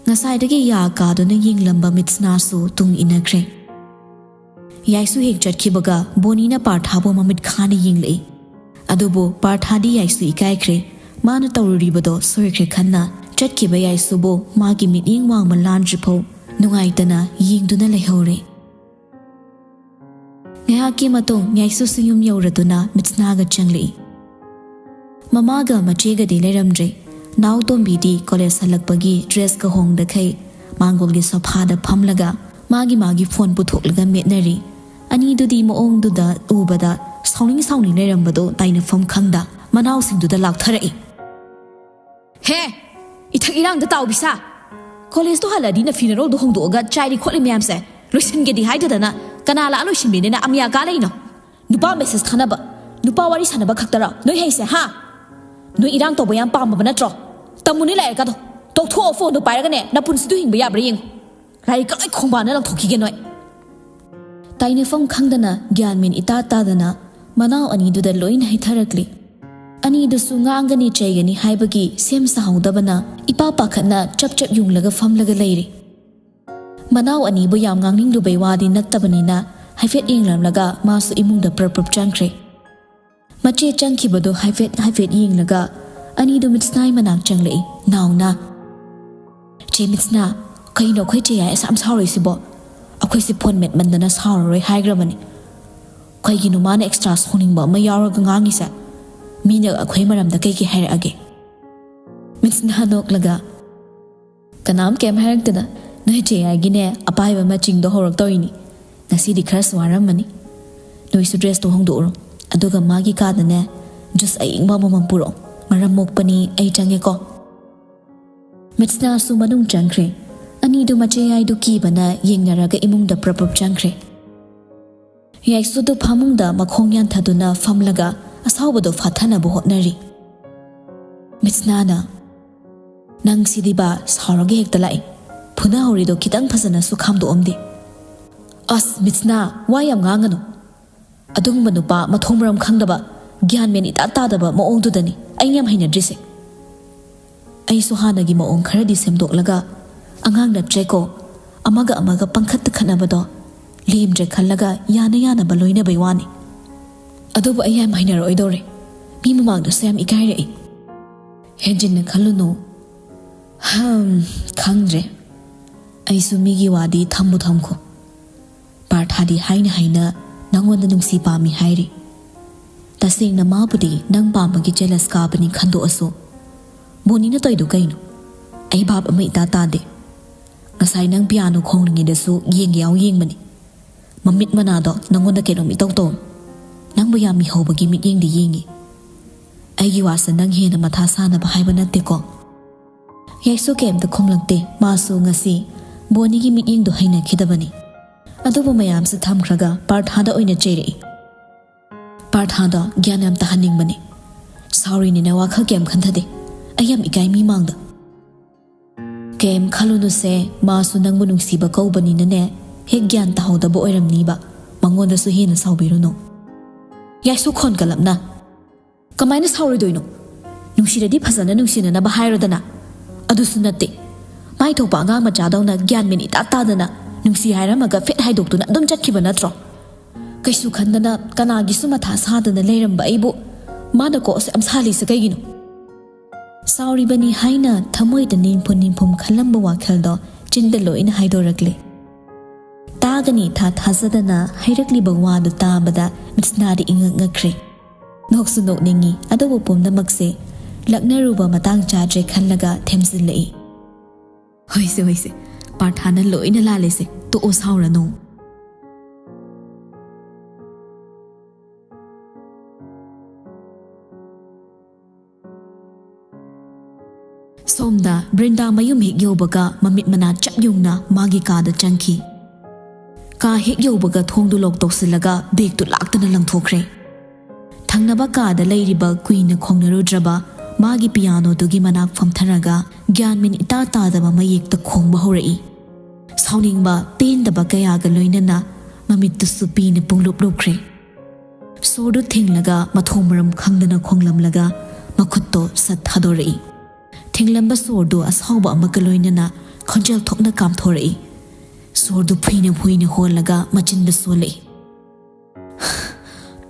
ꯉꯁꯥꯏꯗꯒꯤ ꯌꯥ ꯀꯥꯗꯨꯅ ꯌꯦꯡꯂꯝꯕ ꯃꯤꯠꯁꯅꯥꯁꯨ ꯇꯨꯡ ꯏꯟꯅꯈ꯭ꯔꯦ꯫ ꯌꯥꯏꯁꯨ ꯍꯦꯛ ꯆꯠꯈꯤꯕꯒ ꯕꯣꯅꯤꯅ ꯄꯥꯔꯊꯥꯕꯨ ꯃꯃꯤꯠ ꯈꯥꯅ ꯌꯦꯡꯂꯛꯏ꯫ ꯑꯗꯨꯕꯨ ꯄꯥꯔꯊꯥꯗꯤ ꯌꯥꯏꯁꯨ ꯏꯀꯥꯏꯈ꯭ꯔꯦ꯫ ꯃꯥꯅ ꯇꯧꯔꯨꯔꯤꯕꯗꯣ ꯁꯣꯏꯈ꯭ꯔꯦ ꯈꯟꯅ ꯆꯠꯈꯤꯕ ꯌꯥꯏꯁꯨꯕꯨ ꯃꯥꯒꯤ ꯃꯤꯠꯌꯦꯡ ꯋꯥꯡꯃ ꯂꯥꯟꯗ꯭ꯔꯤꯐꯥꯎ ꯅꯨꯡꯉꯥꯏꯇꯅ ꯌꯦꯡꯗꯨꯅ ꯂꯩꯍꯧꯔꯦ꯫ ꯉꯥꯏꯍꯥꯛꯀꯤ ꯃꯇꯨꯡ ꯌꯥꯏꯁꯨꯁꯨ ꯌꯨꯝ ꯌꯧꯔꯗꯨꯅ ꯃꯤꯠꯁꯅꯥꯒ ꯆꯪꯂꯛꯏ꯫ ꯃꯃꯥꯒ ꯃꯆꯦꯒꯗꯤ ꯂꯩꯔꯝꯗ꯭ꯔꯦ꯫ ꯅꯥꯎ ꯇꯣꯝꯕꯤꯗꯤ ꯀꯣꯂꯦꯖ ꯍꯜꯂꯛꯄꯒꯤ ꯗ꯭ꯔꯦꯁꯀ ꯍꯣꯡꯗꯈꯩ ꯃꯥꯡꯒꯣꯜꯒꯤ ꯁꯣꯐꯥꯗ ꯐꯝꯂꯒ ꯃꯥꯒꯤ ꯃꯥꯒꯤ ꯐꯣꯟ ꯄꯨꯊꯣꯛꯂꯒ ꯃꯦꯠꯅꯔꯤ꯫ ꯑꯅꯤꯗꯨꯗꯤ ꯃꯑꯣꯡꯗꯨꯗ ꯎꯕꯗ ꯁꯥꯎꯅꯤꯡ ꯁꯥꯎꯅꯤꯡ ꯂꯩꯔꯝꯕꯗꯣ ꯇꯥꯏꯅꯐꯝ ꯈꯪꯗ ꯃꯅꯥꯎꯁꯤꯡꯗꯨꯗ ꯂꯥꯎꯊꯔꯛꯏ꯫ "ꯍꯦ, ꯏꯊꯛ ꯏꯔꯥꯡꯗ ꯇꯥꯎꯕꯤꯁꯥ! ꯀꯣꯂꯦꯖꯇꯣ ꯍꯜꯂꯛꯑꯗꯤ ꯅꯐꯤ ꯅꯔꯣꯜꯗꯣ ꯍꯣꯡꯗꯣꯛꯑꯒ ꯆꯥꯏꯔꯤ ꯈꯣꯠꯂꯤ ꯃꯌꯥꯝꯁꯦ ꯂꯣꯏꯁꯤꯟꯒꯦꯗꯤ ꯍꯥꯏꯗꯗꯅ ꯀꯅꯥ ꯂꯥꯛꯑ ꯂꯣꯏꯁꯤꯟꯕꯤꯅꯤꯅ ꯑꯃꯤꯌꯥ ꯀꯥ ꯂꯩꯅꯣ? ꯅꯨꯄꯥ ꯃꯦꯁꯦꯖ ꯊꯥꯅꯕ, ꯅꯨꯄꯥ ꯋꯥꯔꯤ ꯁꯥꯟꯅꯕ ꯈꯛꯇꯔꯣ ꯅꯣꯏ ꯍꯩꯁꯦ, ꯍꯥ? ꯅꯣꯏ ꯏꯔꯥꯡ ꯇꯧꯕ ꯌꯥꯝ ꯄꯥꯝꯃꯕ ꯅꯠꯇ꯭ꯔꯣ? ꯇꯝꯃꯨꯅꯦ ꯂꯥꯏꯔꯤꯛꯀꯗꯣ꯫ ꯇꯣꯛꯊꯣꯛꯑꯣ, ꯐꯣꯟꯗꯣ ꯄꯥꯏꯔꯒꯅꯦ ꯅꯄꯨꯟꯁꯤꯗꯣ ꯍꯤꯡꯕ ꯌꯥꯕ꯭ꯔꯥ ꯌꯦꯡꯉꯨ꯫ ꯂꯥꯏꯔꯤꯛꯀ ꯂꯣꯏ ꯈꯣꯡꯕꯥꯟꯗ ꯂꯪꯊꯣꯛꯈꯤꯒꯦ ꯅꯣꯏ"꯫ ꯇꯥꯏꯅꯐꯝ ꯈꯪꯗꯅ ꯒ꯭ꯌꯥꯟ ꯃꯦꯟ ꯏꯇꯥ ꯇꯥꯗꯅ ꯃꯅꯥꯎ ꯑꯅꯤꯗꯨꯗ ꯂꯣꯏꯅ ꯍꯩꯊꯔꯛꯂꯤ꯫ ꯑꯅꯤꯗꯨꯁꯨ ꯉꯥꯡꯒꯅꯤ ꯆꯩꯒꯅꯤ ꯍꯥꯏꯕꯒꯤ ꯁꯦꯝ ꯁꯥꯍꯧꯗꯕꯅ ꯏꯄꯥ ꯄꯥꯈꯠꯅ ꯆꯞ ꯆꯞ ꯌꯨꯡꯂꯒ ꯐꯝꯂꯒ ꯂꯩꯔꯤ꯫ ꯃꯅꯥꯎ ꯑꯅꯤꯕꯨ ꯌꯥꯝ ꯉꯥꯡꯅꯤꯡꯂꯨꯕꯩ ꯋꯥꯗꯤ ꯅꯠꯇꯕꯅꯤꯅ ꯍꯥꯏꯐꯦꯠ ꯌꯦꯡꯂꯝꯂꯒ ꯃꯥꯁꯨ ꯏꯃꯨꯡꯗ ꯄ꯭ꯔꯞ ꯄ꯭ꯔꯞ ꯆꯪꯈ꯭ꯔꯦ꯫ ꯃꯆꯦ ꯆꯪꯈꯤꯕꯗꯨ ꯍꯥꯏꯐꯦꯠ ꯍꯥꯏꯐꯦꯠ ꯌꯦꯡꯂꯒ ꯑꯅꯤꯗꯨ ꯃꯤꯠꯁꯅꯥꯒꯤ ꯃꯅꯥꯛ ꯆꯪꯂꯛꯏ꯫ ꯅꯥꯎꯅ, "ꯆꯦ ꯃꯤꯠꯁꯅꯥ, ꯀꯩꯅꯣ ꯑꯩꯈꯣꯏ ꯆꯦ ꯌꯥꯏ ꯑꯁꯥꯝ ꯁꯥꯎꯔꯤꯁꯤꯕꯣ? ꯑꯩꯈꯣꯏꯁꯦ ꯐꯣꯟ ꯃꯦꯠꯃꯟꯗꯅ ꯁꯥꯎꯔꯔꯣꯏ ꯍꯥꯏꯈ꯭ꯔꯕꯅꯤ꯫ ꯀꯩꯒꯤꯅꯣ ꯃꯥꯅ ꯑꯦꯛꯁꯇ꯭ꯔꯥ ꯁꯥꯎꯅꯤꯡꯕ ꯑꯃ ꯌꯥꯎꯔꯒ ꯉꯥꯡꯉꯤꯁꯦ? ꯃꯤꯅ ꯑꯩꯈꯣꯏ ꯃꯔꯝꯗ ꯀꯩ ꯀꯩ ꯍꯥꯏꯔꯛꯑꯒꯦ?" ꯃꯤꯠꯁꯅꯥ ꯅꯣꯛꯂꯒ, "ꯀꯅꯥꯝ ꯀꯩꯝ ꯍꯥꯏꯔꯛꯇꯦꯗ꯫ ꯅꯣꯏ ꯆꯦ ꯌꯥꯏꯒꯤꯅꯦ ꯑꯄꯥꯏꯕ ꯃꯆꯤꯡꯗꯣ ꯍꯧꯔꯛꯇꯧꯔꯤꯅꯤ꯫ ꯉꯁꯤꯗꯤ ꯈꯔꯁꯨ ꯋꯥꯔꯝꯃꯅꯤ꯫ ꯅꯣꯏꯁꯨ ꯗ꯭ꯔꯦꯁꯇꯣ ꯍꯣꯡꯗꯣꯛꯎꯔꯣ꯫ ꯑꯗꯨꯒ ꯃꯥꯒꯤ ꯀꯥꯗꯅꯦ ꯖꯨꯁ ꯑꯏꯪꯕ ꯑꯃꯃꯝ ꯄꯨꯔꯛꯑꯣ꯫ ꯃꯔꯝ ꯃꯣꯛꯄꯅꯤ, ꯑꯩ ꯆꯪꯉꯦꯀꯣ꯫" ꯃꯤꯠꯁꯅꯥꯁꯨ ꯃꯅꯨꯡ ꯆꯪꯈ꯭ꯔꯦ꯫ ꯑꯅꯤꯗꯨ ꯃꯆꯦ ꯌꯥꯏꯗꯨ ꯀꯤꯕꯅ ꯌꯦꯡꯅꯔꯒ ꯏꯃꯨꯡꯗ ꯄ꯭ꯔꯞ ꯄ꯭ꯔꯞ ꯆꯪꯈ꯭ꯔꯦ꯫ ꯌꯥꯏꯁꯨꯗꯨ ꯐꯃꯨꯡꯗ ꯃꯈꯣꯡ ꯌꯥꯟꯊꯗꯨꯅ ꯐꯝꯂꯒ ꯑꯁꯥꯎꯕꯗꯨ ꯐꯥꯊꯅꯕ ꯍꯣꯠꯅꯔꯤ꯫ ꯃꯤꯠꯁꯅꯥꯅ, "ꯅꯪ ꯁꯤꯗꯤꯕ ꯁꯥꯎꯔꯒ ꯍꯦꯛꯇ ꯂꯥꯛꯏ꯫ ꯐꯨꯅꯍꯧꯔꯤꯗꯣ ꯈꯤꯇꯪ ꯐꯖꯅꯁꯨ ꯈꯥꯝꯗꯣꯛꯑꯝꯗꯦ꯫" "ꯑꯁ ꯃꯤꯠꯁꯅꯥ, ꯋꯥ ꯌꯥꯝ ꯉꯥꯡꯒꯅꯨ꯫ ꯑꯗꯨꯒꯨꯝꯕ ꯅꯨꯄꯥ ꯃꯊꯣꯡ ꯃꯔꯝ ꯈꯪꯗꯕ, ꯒ꯭ꯌꯥꯟ ꯃꯦꯟ ꯏꯇꯥ ꯇꯥꯗꯕ ꯃꯑꯣꯡꯗꯨꯗꯅꯤ ꯑꯩꯅ ꯌꯥꯝ ꯍꯩꯅꯗ꯭ꯔꯤꯁꯦ꯫ ꯑꯩꯁꯨ ꯍꯥꯟꯅꯒꯤ ꯃꯑꯣꯡ ꯈꯔꯗꯤ ꯁꯦꯝꯗꯣꯛꯂꯒ, ꯑꯉꯥꯡ ꯅꯠꯇ꯭ꯔꯦꯀꯣ, ꯑꯃꯒ ꯑꯃꯒ ꯄꯪꯈꯠꯇ ꯈꯠꯅꯕꯗꯣ ꯂꯦꯝꯗ꯭ꯔꯦ ꯈꯜꯂꯒ ꯌꯥꯅ ꯌꯥꯅꯕ ꯂꯣꯏꯅꯕꯩ ꯋꯥꯅꯤ꯫ ꯑꯗꯨꯕꯨ ꯑꯩ ꯌꯥꯝ ꯍꯩꯅꯔꯣꯏꯗꯧꯔꯦ꯫ ꯃꯤ ꯃꯃꯥꯡꯗꯁꯨ ꯌꯥꯝ ꯏꯀꯥꯏꯔꯛꯏ꯫" "ꯍꯦꯟꯖꯤꯟꯅ ꯈꯜꯂꯨꯅꯨ꯫" "ꯍꯝ, ꯈꯪꯗ꯭ꯔꯦ꯫ ꯑꯩꯁꯨ ꯃꯤꯒꯤ ꯋꯥꯗꯤ ꯊꯝꯕꯨ ꯊꯝꯈꯣ꯫ ꯄꯥꯔꯊꯥꯗꯤ ꯍꯥꯏꯅ ꯍꯥꯏꯅ ꯅꯪꯉꯣꯟꯗ ꯅꯨꯡꯁꯤ ꯄꯥꯝꯃꯤ ꯍꯥꯏꯔꯤ꯫ ꯇꯁꯦꯡꯅ ꯃꯥꯕꯨꯗꯤ ꯅꯪ ꯄꯥꯝꯕꯒꯤ ꯖꯦꯂꯁ ꯀꯥꯕꯅꯤ ꯈꯟꯗꯣꯛꯑꯁꯨ꯫ ꯕꯣꯅꯤꯅ ꯇꯧꯏꯗꯨ ꯀꯩꯅꯣ? ꯑꯩ ꯚꯥꯞ ꯑꯃ ꯏꯇꯥ ꯇꯥꯗꯦ꯫ ꯉꯁꯥꯏ ꯅꯪ ꯄꯤꯌꯥꯅꯣ ꯈꯣꯡꯂꯤꯉꯩꯗꯁꯨ ꯌꯦꯡꯒꯦ ꯌꯥꯎ ꯌꯦꯡꯕꯅꯤ꯫ ꯃꯃꯤꯠ ꯃꯅꯥꯗꯣ ꯅꯪꯉꯣꯟꯗ ꯀꯩꯅꯣꯝ ꯏꯇꯧ ꯇꯧ꯫ ꯅꯪꯕꯨ ꯌꯥꯝ ꯃꯤꯍꯧꯕꯒꯤ ꯃꯤꯠꯌꯦꯡꯗꯤ ꯌꯦꯡꯉꯤ꯫ ꯑꯩꯒꯤ ꯋꯥꯁꯦ ꯅꯪ ꯍꯦꯟꯅ ꯃꯊꯥ ꯁꯥꯅꯕ ꯍꯥꯏꯕ ꯅꯠꯇꯦꯀꯣ꯫" ꯌꯥꯏꯁꯨ ꯀꯩꯝꯇ ꯈꯨꯝꯂꯛꯇꯦ꯫ ꯃꯥꯁꯨ ꯉꯁꯤ ꯕꯣꯅꯤꯒꯤ ꯃꯤꯠꯌꯦꯡꯗꯣ ꯍꯩꯅꯈꯤꯗꯕꯅꯤ꯫ ꯑꯗꯨꯕꯨ ꯃꯌꯥꯝꯁꯦ ꯊꯝꯈ꯭ꯔꯒ ꯄꯥꯔꯊꯥꯗ ꯑꯣꯏꯅ ꯆꯩꯔꯛꯏ꯫ "ꯄꯥꯔꯊꯥꯗꯣ ꯒ꯭ꯌꯥꯟ ꯌꯥꯝ ꯇꯥꯍꯟꯅꯤꯡꯕꯅꯤ꯫ ꯁꯥꯎꯔꯤꯅꯤꯅ ꯋꯥꯈꯜ ꯀꯩꯝ ꯈꯟꯊꯗꯦ꯫ ꯑꯩ ꯌꯥꯝ ꯏꯀꯥꯏ ꯃꯤ ꯃꯥꯡꯗ꯫" "ꯀꯩꯝ ꯈꯜꯂꯨꯅꯨꯁꯦ, ꯃꯥꯁꯨ ꯅꯪꯕꯨ ꯅꯨꯡꯁꯤꯕ ꯀꯧꯕꯅꯤꯅꯅꯦ, ꯍꯦꯛ ꯒ꯭ꯌꯥꯟ ꯇꯥꯍꯧꯗꯕ ꯑꯣꯏꯔꯝꯅꯤꯕ꯫ ꯃꯉꯣꯟꯗꯁꯨ ꯍꯦꯟꯅ ꯁꯥꯎꯕꯤꯔꯨꯅꯨ꯫" ꯌꯥꯏꯁꯨ ꯈꯣꯟ ꯀꯜꯂꯞꯅ, "ꯀꯃꯥꯏꯅ ꯁꯥꯎꯔꯣꯏꯗꯣꯏꯅꯣ? ꯅꯨꯡꯁꯤꯔꯗꯤ ꯐꯖꯅ ꯅꯨꯡꯁꯤꯅꯅꯕ ꯍꯥꯏꯔꯣꯗꯅ꯫ ꯑꯗꯨꯁꯨ ꯅꯠꯇꯦ꯫ ꯃꯥꯏ ꯊꯣꯛꯄ ꯑꯉꯥꯡ ꯃꯆꯥꯗꯧꯅ ꯒ꯭ꯌꯥꯟ ꯃꯦꯟ ꯏꯇꯥ ꯇꯥꯗꯅ ꯅꯨꯡꯁꯤ ꯍꯥꯏꯔꯝꯃꯒ ꯐꯦꯠ ꯍꯥꯏꯗꯣꯛꯇꯨꯅ ꯑꯗꯨꯝ ꯆꯠꯈꯤꯕ ꯅꯠꯇ꯭ꯔꯣ? ꯀꯩꯁꯨ ꯈꯟꯗꯅ ꯀꯅꯥꯒꯤꯁꯨ ꯃꯊꯥ ꯁꯥꯗꯅ ꯂꯩꯔꯝꯕ ꯑꯩꯕꯨ ꯃꯥꯅ ꯀꯣꯛ ꯑꯁꯨꯛ ꯌꯥꯝ ꯁꯥꯜꯂꯤꯁꯦ ꯀꯩꯒꯤꯅꯣ?" ꯁꯥꯎꯔꯤꯕꯅꯤ ꯍꯥꯏꯅ ꯊꯃꯣꯏꯗ ꯅꯤꯡꯐꯨ ꯅꯤꯡꯐꯨꯝ ꯈꯜꯂꯝꯕ ꯋꯥꯈꯜꯗꯣ ꯆꯤꯟꯗ ꯂꯣꯏꯅ ꯍꯥꯏꯗꯣꯔꯛꯂꯦ꯫ ꯇꯥꯒꯅꯤ ꯊꯥ ꯊꯥꯖꯗꯅ ꯍꯥꯏꯔꯛꯂꯤꯕ ꯋꯥꯗꯨ ꯇꯥꯕꯗ ꯃꯤꯠꯁꯅꯥꯗꯤ ꯏꯉꯛ ꯉꯛꯈ꯭ꯔꯦ꯫ ꯅꯣꯛꯁꯨ ꯅꯣꯛꯅꯤꯡꯉꯤ, ꯑꯗꯨꯕꯨ ꯄꯨꯝꯅꯃꯛꯁꯦ ꯂꯛꯅꯔꯨꯕ ꯃꯇꯥꯡ ꯆꯥꯗ꯭ꯔꯦ ꯈꯜꯂꯒ ꯊꯦꯝꯖꯤꯜꯂꯛꯏ꯫ "ꯍꯣꯏꯁꯦ, ꯍꯣꯏꯁꯦ, ꯄꯥꯔꯊꯥꯅ ꯂꯣꯏꯅ ꯂꯥꯜꯂꯦꯁꯦ, ꯇꯣꯛꯑꯣ, ꯁꯥꯎꯔꯅꯨ"꯫ ꯁꯣꯝꯗ ꯕ꯭ꯔꯤꯟꯗꯥ ꯃꯌꯨꯝ ꯍꯦꯛ ꯌꯧꯕꯒ ꯃꯃꯤꯠ ꯃꯅꯥ ꯆꯞ ꯌꯨꯡꯅ ꯃꯥꯒꯤ ꯀꯥꯗ ꯆꯪꯈꯤ꯫ ꯀꯥ ꯍꯦꯛ ꯌꯧꯕꯒ ꯊꯣꯡꯗꯨ ꯂꯣꯛ ꯇꯧꯁꯤꯜꯂꯒ ꯕꯦꯒꯇꯨ ꯂꯥꯛꯇꯅ ꯂꯪꯊꯣꯛꯈ꯭ꯔꯦ꯫ ꯊꯪꯅꯕ ꯀꯥꯗ ꯂꯩꯔꯤꯕ ꯀꯨꯏꯅ ꯈꯣꯡꯅꯔꯨꯗ꯭ꯔꯕ ꯃꯥꯒꯤ ꯄꯤꯌꯥꯅꯣꯗꯨꯒꯤ ꯃꯅꯥꯛ ꯐꯝꯊꯔꯒ ꯒ꯭ꯌꯥꯟ ꯃꯦꯟ ꯏꯇꯥ ꯇꯥꯗꯕ ꯃꯌꯦꯛꯇ ꯈꯣꯡꯕ ꯍꯧꯔꯛꯏ꯫ ꯁꯥꯎꯅꯤꯡꯕ, ꯄꯦꯟꯗꯕ ꯀꯌꯥꯒ ꯂꯣꯏꯅꯅ ꯃꯃꯤꯠꯇꯨꯁꯨ ꯄꯤꯅ ꯄꯨꯡꯂꯨꯞ ꯂꯨꯞꯈ꯭ꯔꯦ꯫ ꯁꯣꯔꯗꯨ ꯊꯤꯡꯂꯒ ꯃꯊꯣꯡ ꯃꯔꯝ ꯈꯪꯗꯅ ꯈꯣꯡꯂꯝꯂꯒ ꯃꯈꯨꯠꯇꯣ ꯁꯠ ꯊꯥꯗꯣꯔꯛꯏ꯫ ꯊꯤꯡꯂꯝꯕ ꯁꯣꯔꯗꯨ ꯑꯁꯥꯎꯕ ꯑꯃꯒ ꯂꯣꯏꯅꯅ ꯈꯣꯟꯖꯦꯜ ꯊꯣꯛꯅ ꯀꯥꯝꯊꯣꯔꯛꯏ꯫ ꯁꯣꯔꯗꯨ ꯐꯨꯏꯅ ꯐꯨꯏꯅ ꯍꯣꯜꯂꯒ ꯃꯆꯤꯟꯗ ꯁꯣꯜꯂꯛꯏ꯫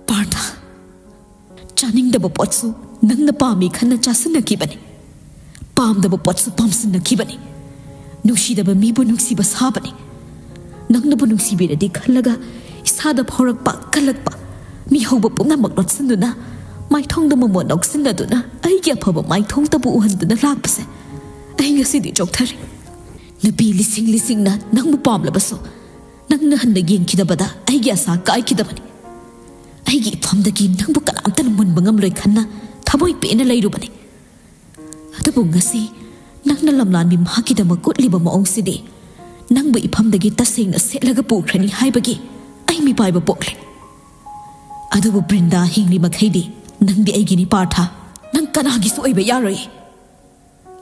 "ꯄꯥꯔꯊ, ꯆꯥꯅꯤꯡꯗꯕ ꯄꯣꯠꯁꯨ ꯅꯪꯅ ꯄꯥꯝꯃꯤ ꯈꯟꯅ ꯆꯥꯁꯤꯟꯅꯈꯤꯕꯅꯤ꯫ ꯄꯥꯝꯗꯕ ꯄꯣꯠꯁꯨ ꯄꯥꯝꯁꯤꯟꯅꯈꯤꯕꯅꯤ꯫ ꯅꯨꯡꯁꯤꯗꯕ ꯃꯤꯕꯨ ꯅꯨꯡꯁꯤꯕ ꯁꯥꯕꯅꯤ꯫ ꯅꯪꯅꯕꯨ ꯅꯨꯡꯁꯤꯕꯤꯔꯗꯤ ꯈꯜꯂꯒ ꯏꯁꯥꯗ ꯐꯥꯎꯔꯛꯄ, ꯀꯜꯂꯛꯄ, ꯃꯤꯍꯧꯕ ꯄꯨꯝꯅꯃꯛ ꯂꯣꯠꯁꯤꯟꯗꯨꯅ, ꯃꯥꯏꯊꯣꯡꯗ ꯃꯃꯣꯟ ꯅꯣꯛꯁꯤꯟꯅꯗꯨꯅ ꯑꯩꯒꯤ ꯑꯐꯕ ꯃꯥꯏꯊꯣꯡꯇꯕꯨ ꯎꯍꯟꯗꯨꯅ ꯂꯥꯛꯄꯁꯦ ꯑꯩ ꯉꯁꯤꯗꯤ ꯆꯣꯛꯊꯔꯦ꯫ ꯅꯨꯄꯤ ꯂꯤꯁꯤꯡ ꯂꯤꯁꯤꯡꯅ ꯅꯪꯕꯨ ꯄꯥꯝꯂꯕꯁꯨ, ꯅꯪꯅ ꯍꯟꯅ ꯌꯦꯡꯈꯤꯗꯕꯗ ꯑꯩꯒꯤ ꯑꯁꯥ ꯀꯥꯏꯈꯤꯗꯕꯅꯤ꯫ ꯑꯩꯒꯤ ꯏꯐꯝꯗꯒꯤ ꯅꯪꯕꯨ ꯀꯅꯥꯝꯇꯅ ꯃꯨꯟꯕ ꯉꯝꯂꯣꯏ ꯈꯟꯅ ꯊꯃꯣꯏ ꯄꯦꯟꯅ ꯂꯩꯔꯨꯕꯅꯤ꯫ ꯑꯗꯨꯕꯨ ꯉꯁꯤ ꯅꯪꯅ ꯂꯝꯂꯥꯟꯕꯤ ꯃꯍꯥꯛꯀꯤꯗꯃꯛ ꯎꯠꯂꯤꯕ ꯃꯑꯣꯡꯁꯤꯗꯤ ꯅꯪꯕꯨ ꯏꯐꯝꯗꯒꯤ ꯇꯁꯦꯡꯅ ꯁꯦꯠꯂꯒ ꯄꯨꯈ꯭ꯔꯅꯤ ꯍꯥꯏꯕꯒꯤ ꯑꯩ ꯃꯤꯄꯥꯏꯕ ꯄꯣꯛꯂꯦ꯫ ꯑꯗꯨꯕꯨ ꯕ꯭ꯔꯤꯟꯗꯥ ꯍꯤꯡꯂꯤ ꯃꯈꯩꯗꯤ ꯅꯪꯗꯤ ꯑꯩꯒꯤꯅꯤ ꯄꯥꯔꯊ, ꯅꯪ ꯀꯅꯥꯒꯤꯁꯨ ꯑꯣꯏꯕ ꯌꯥꯔꯣꯏ"꯫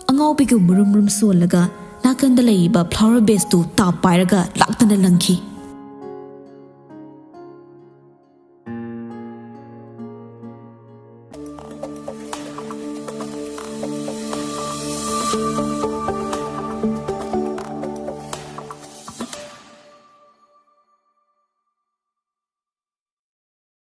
ꯑꯉꯥꯎꯕꯤꯒ ꯃꯨꯔꯨꯝ ꯃꯨꯔꯨꯝ ꯁꯣꯜꯂꯒ ꯅꯥꯀꯟꯗ ꯂꯩꯔꯤꯕ ꯐ꯭ꯂꯥꯋꯔ ꯕꯦꯁꯇꯨ ꯇꯥꯞ ꯄꯥꯏꯔꯒ ꯂꯥꯛꯇꯅ ꯂꯪꯈꯤ꯫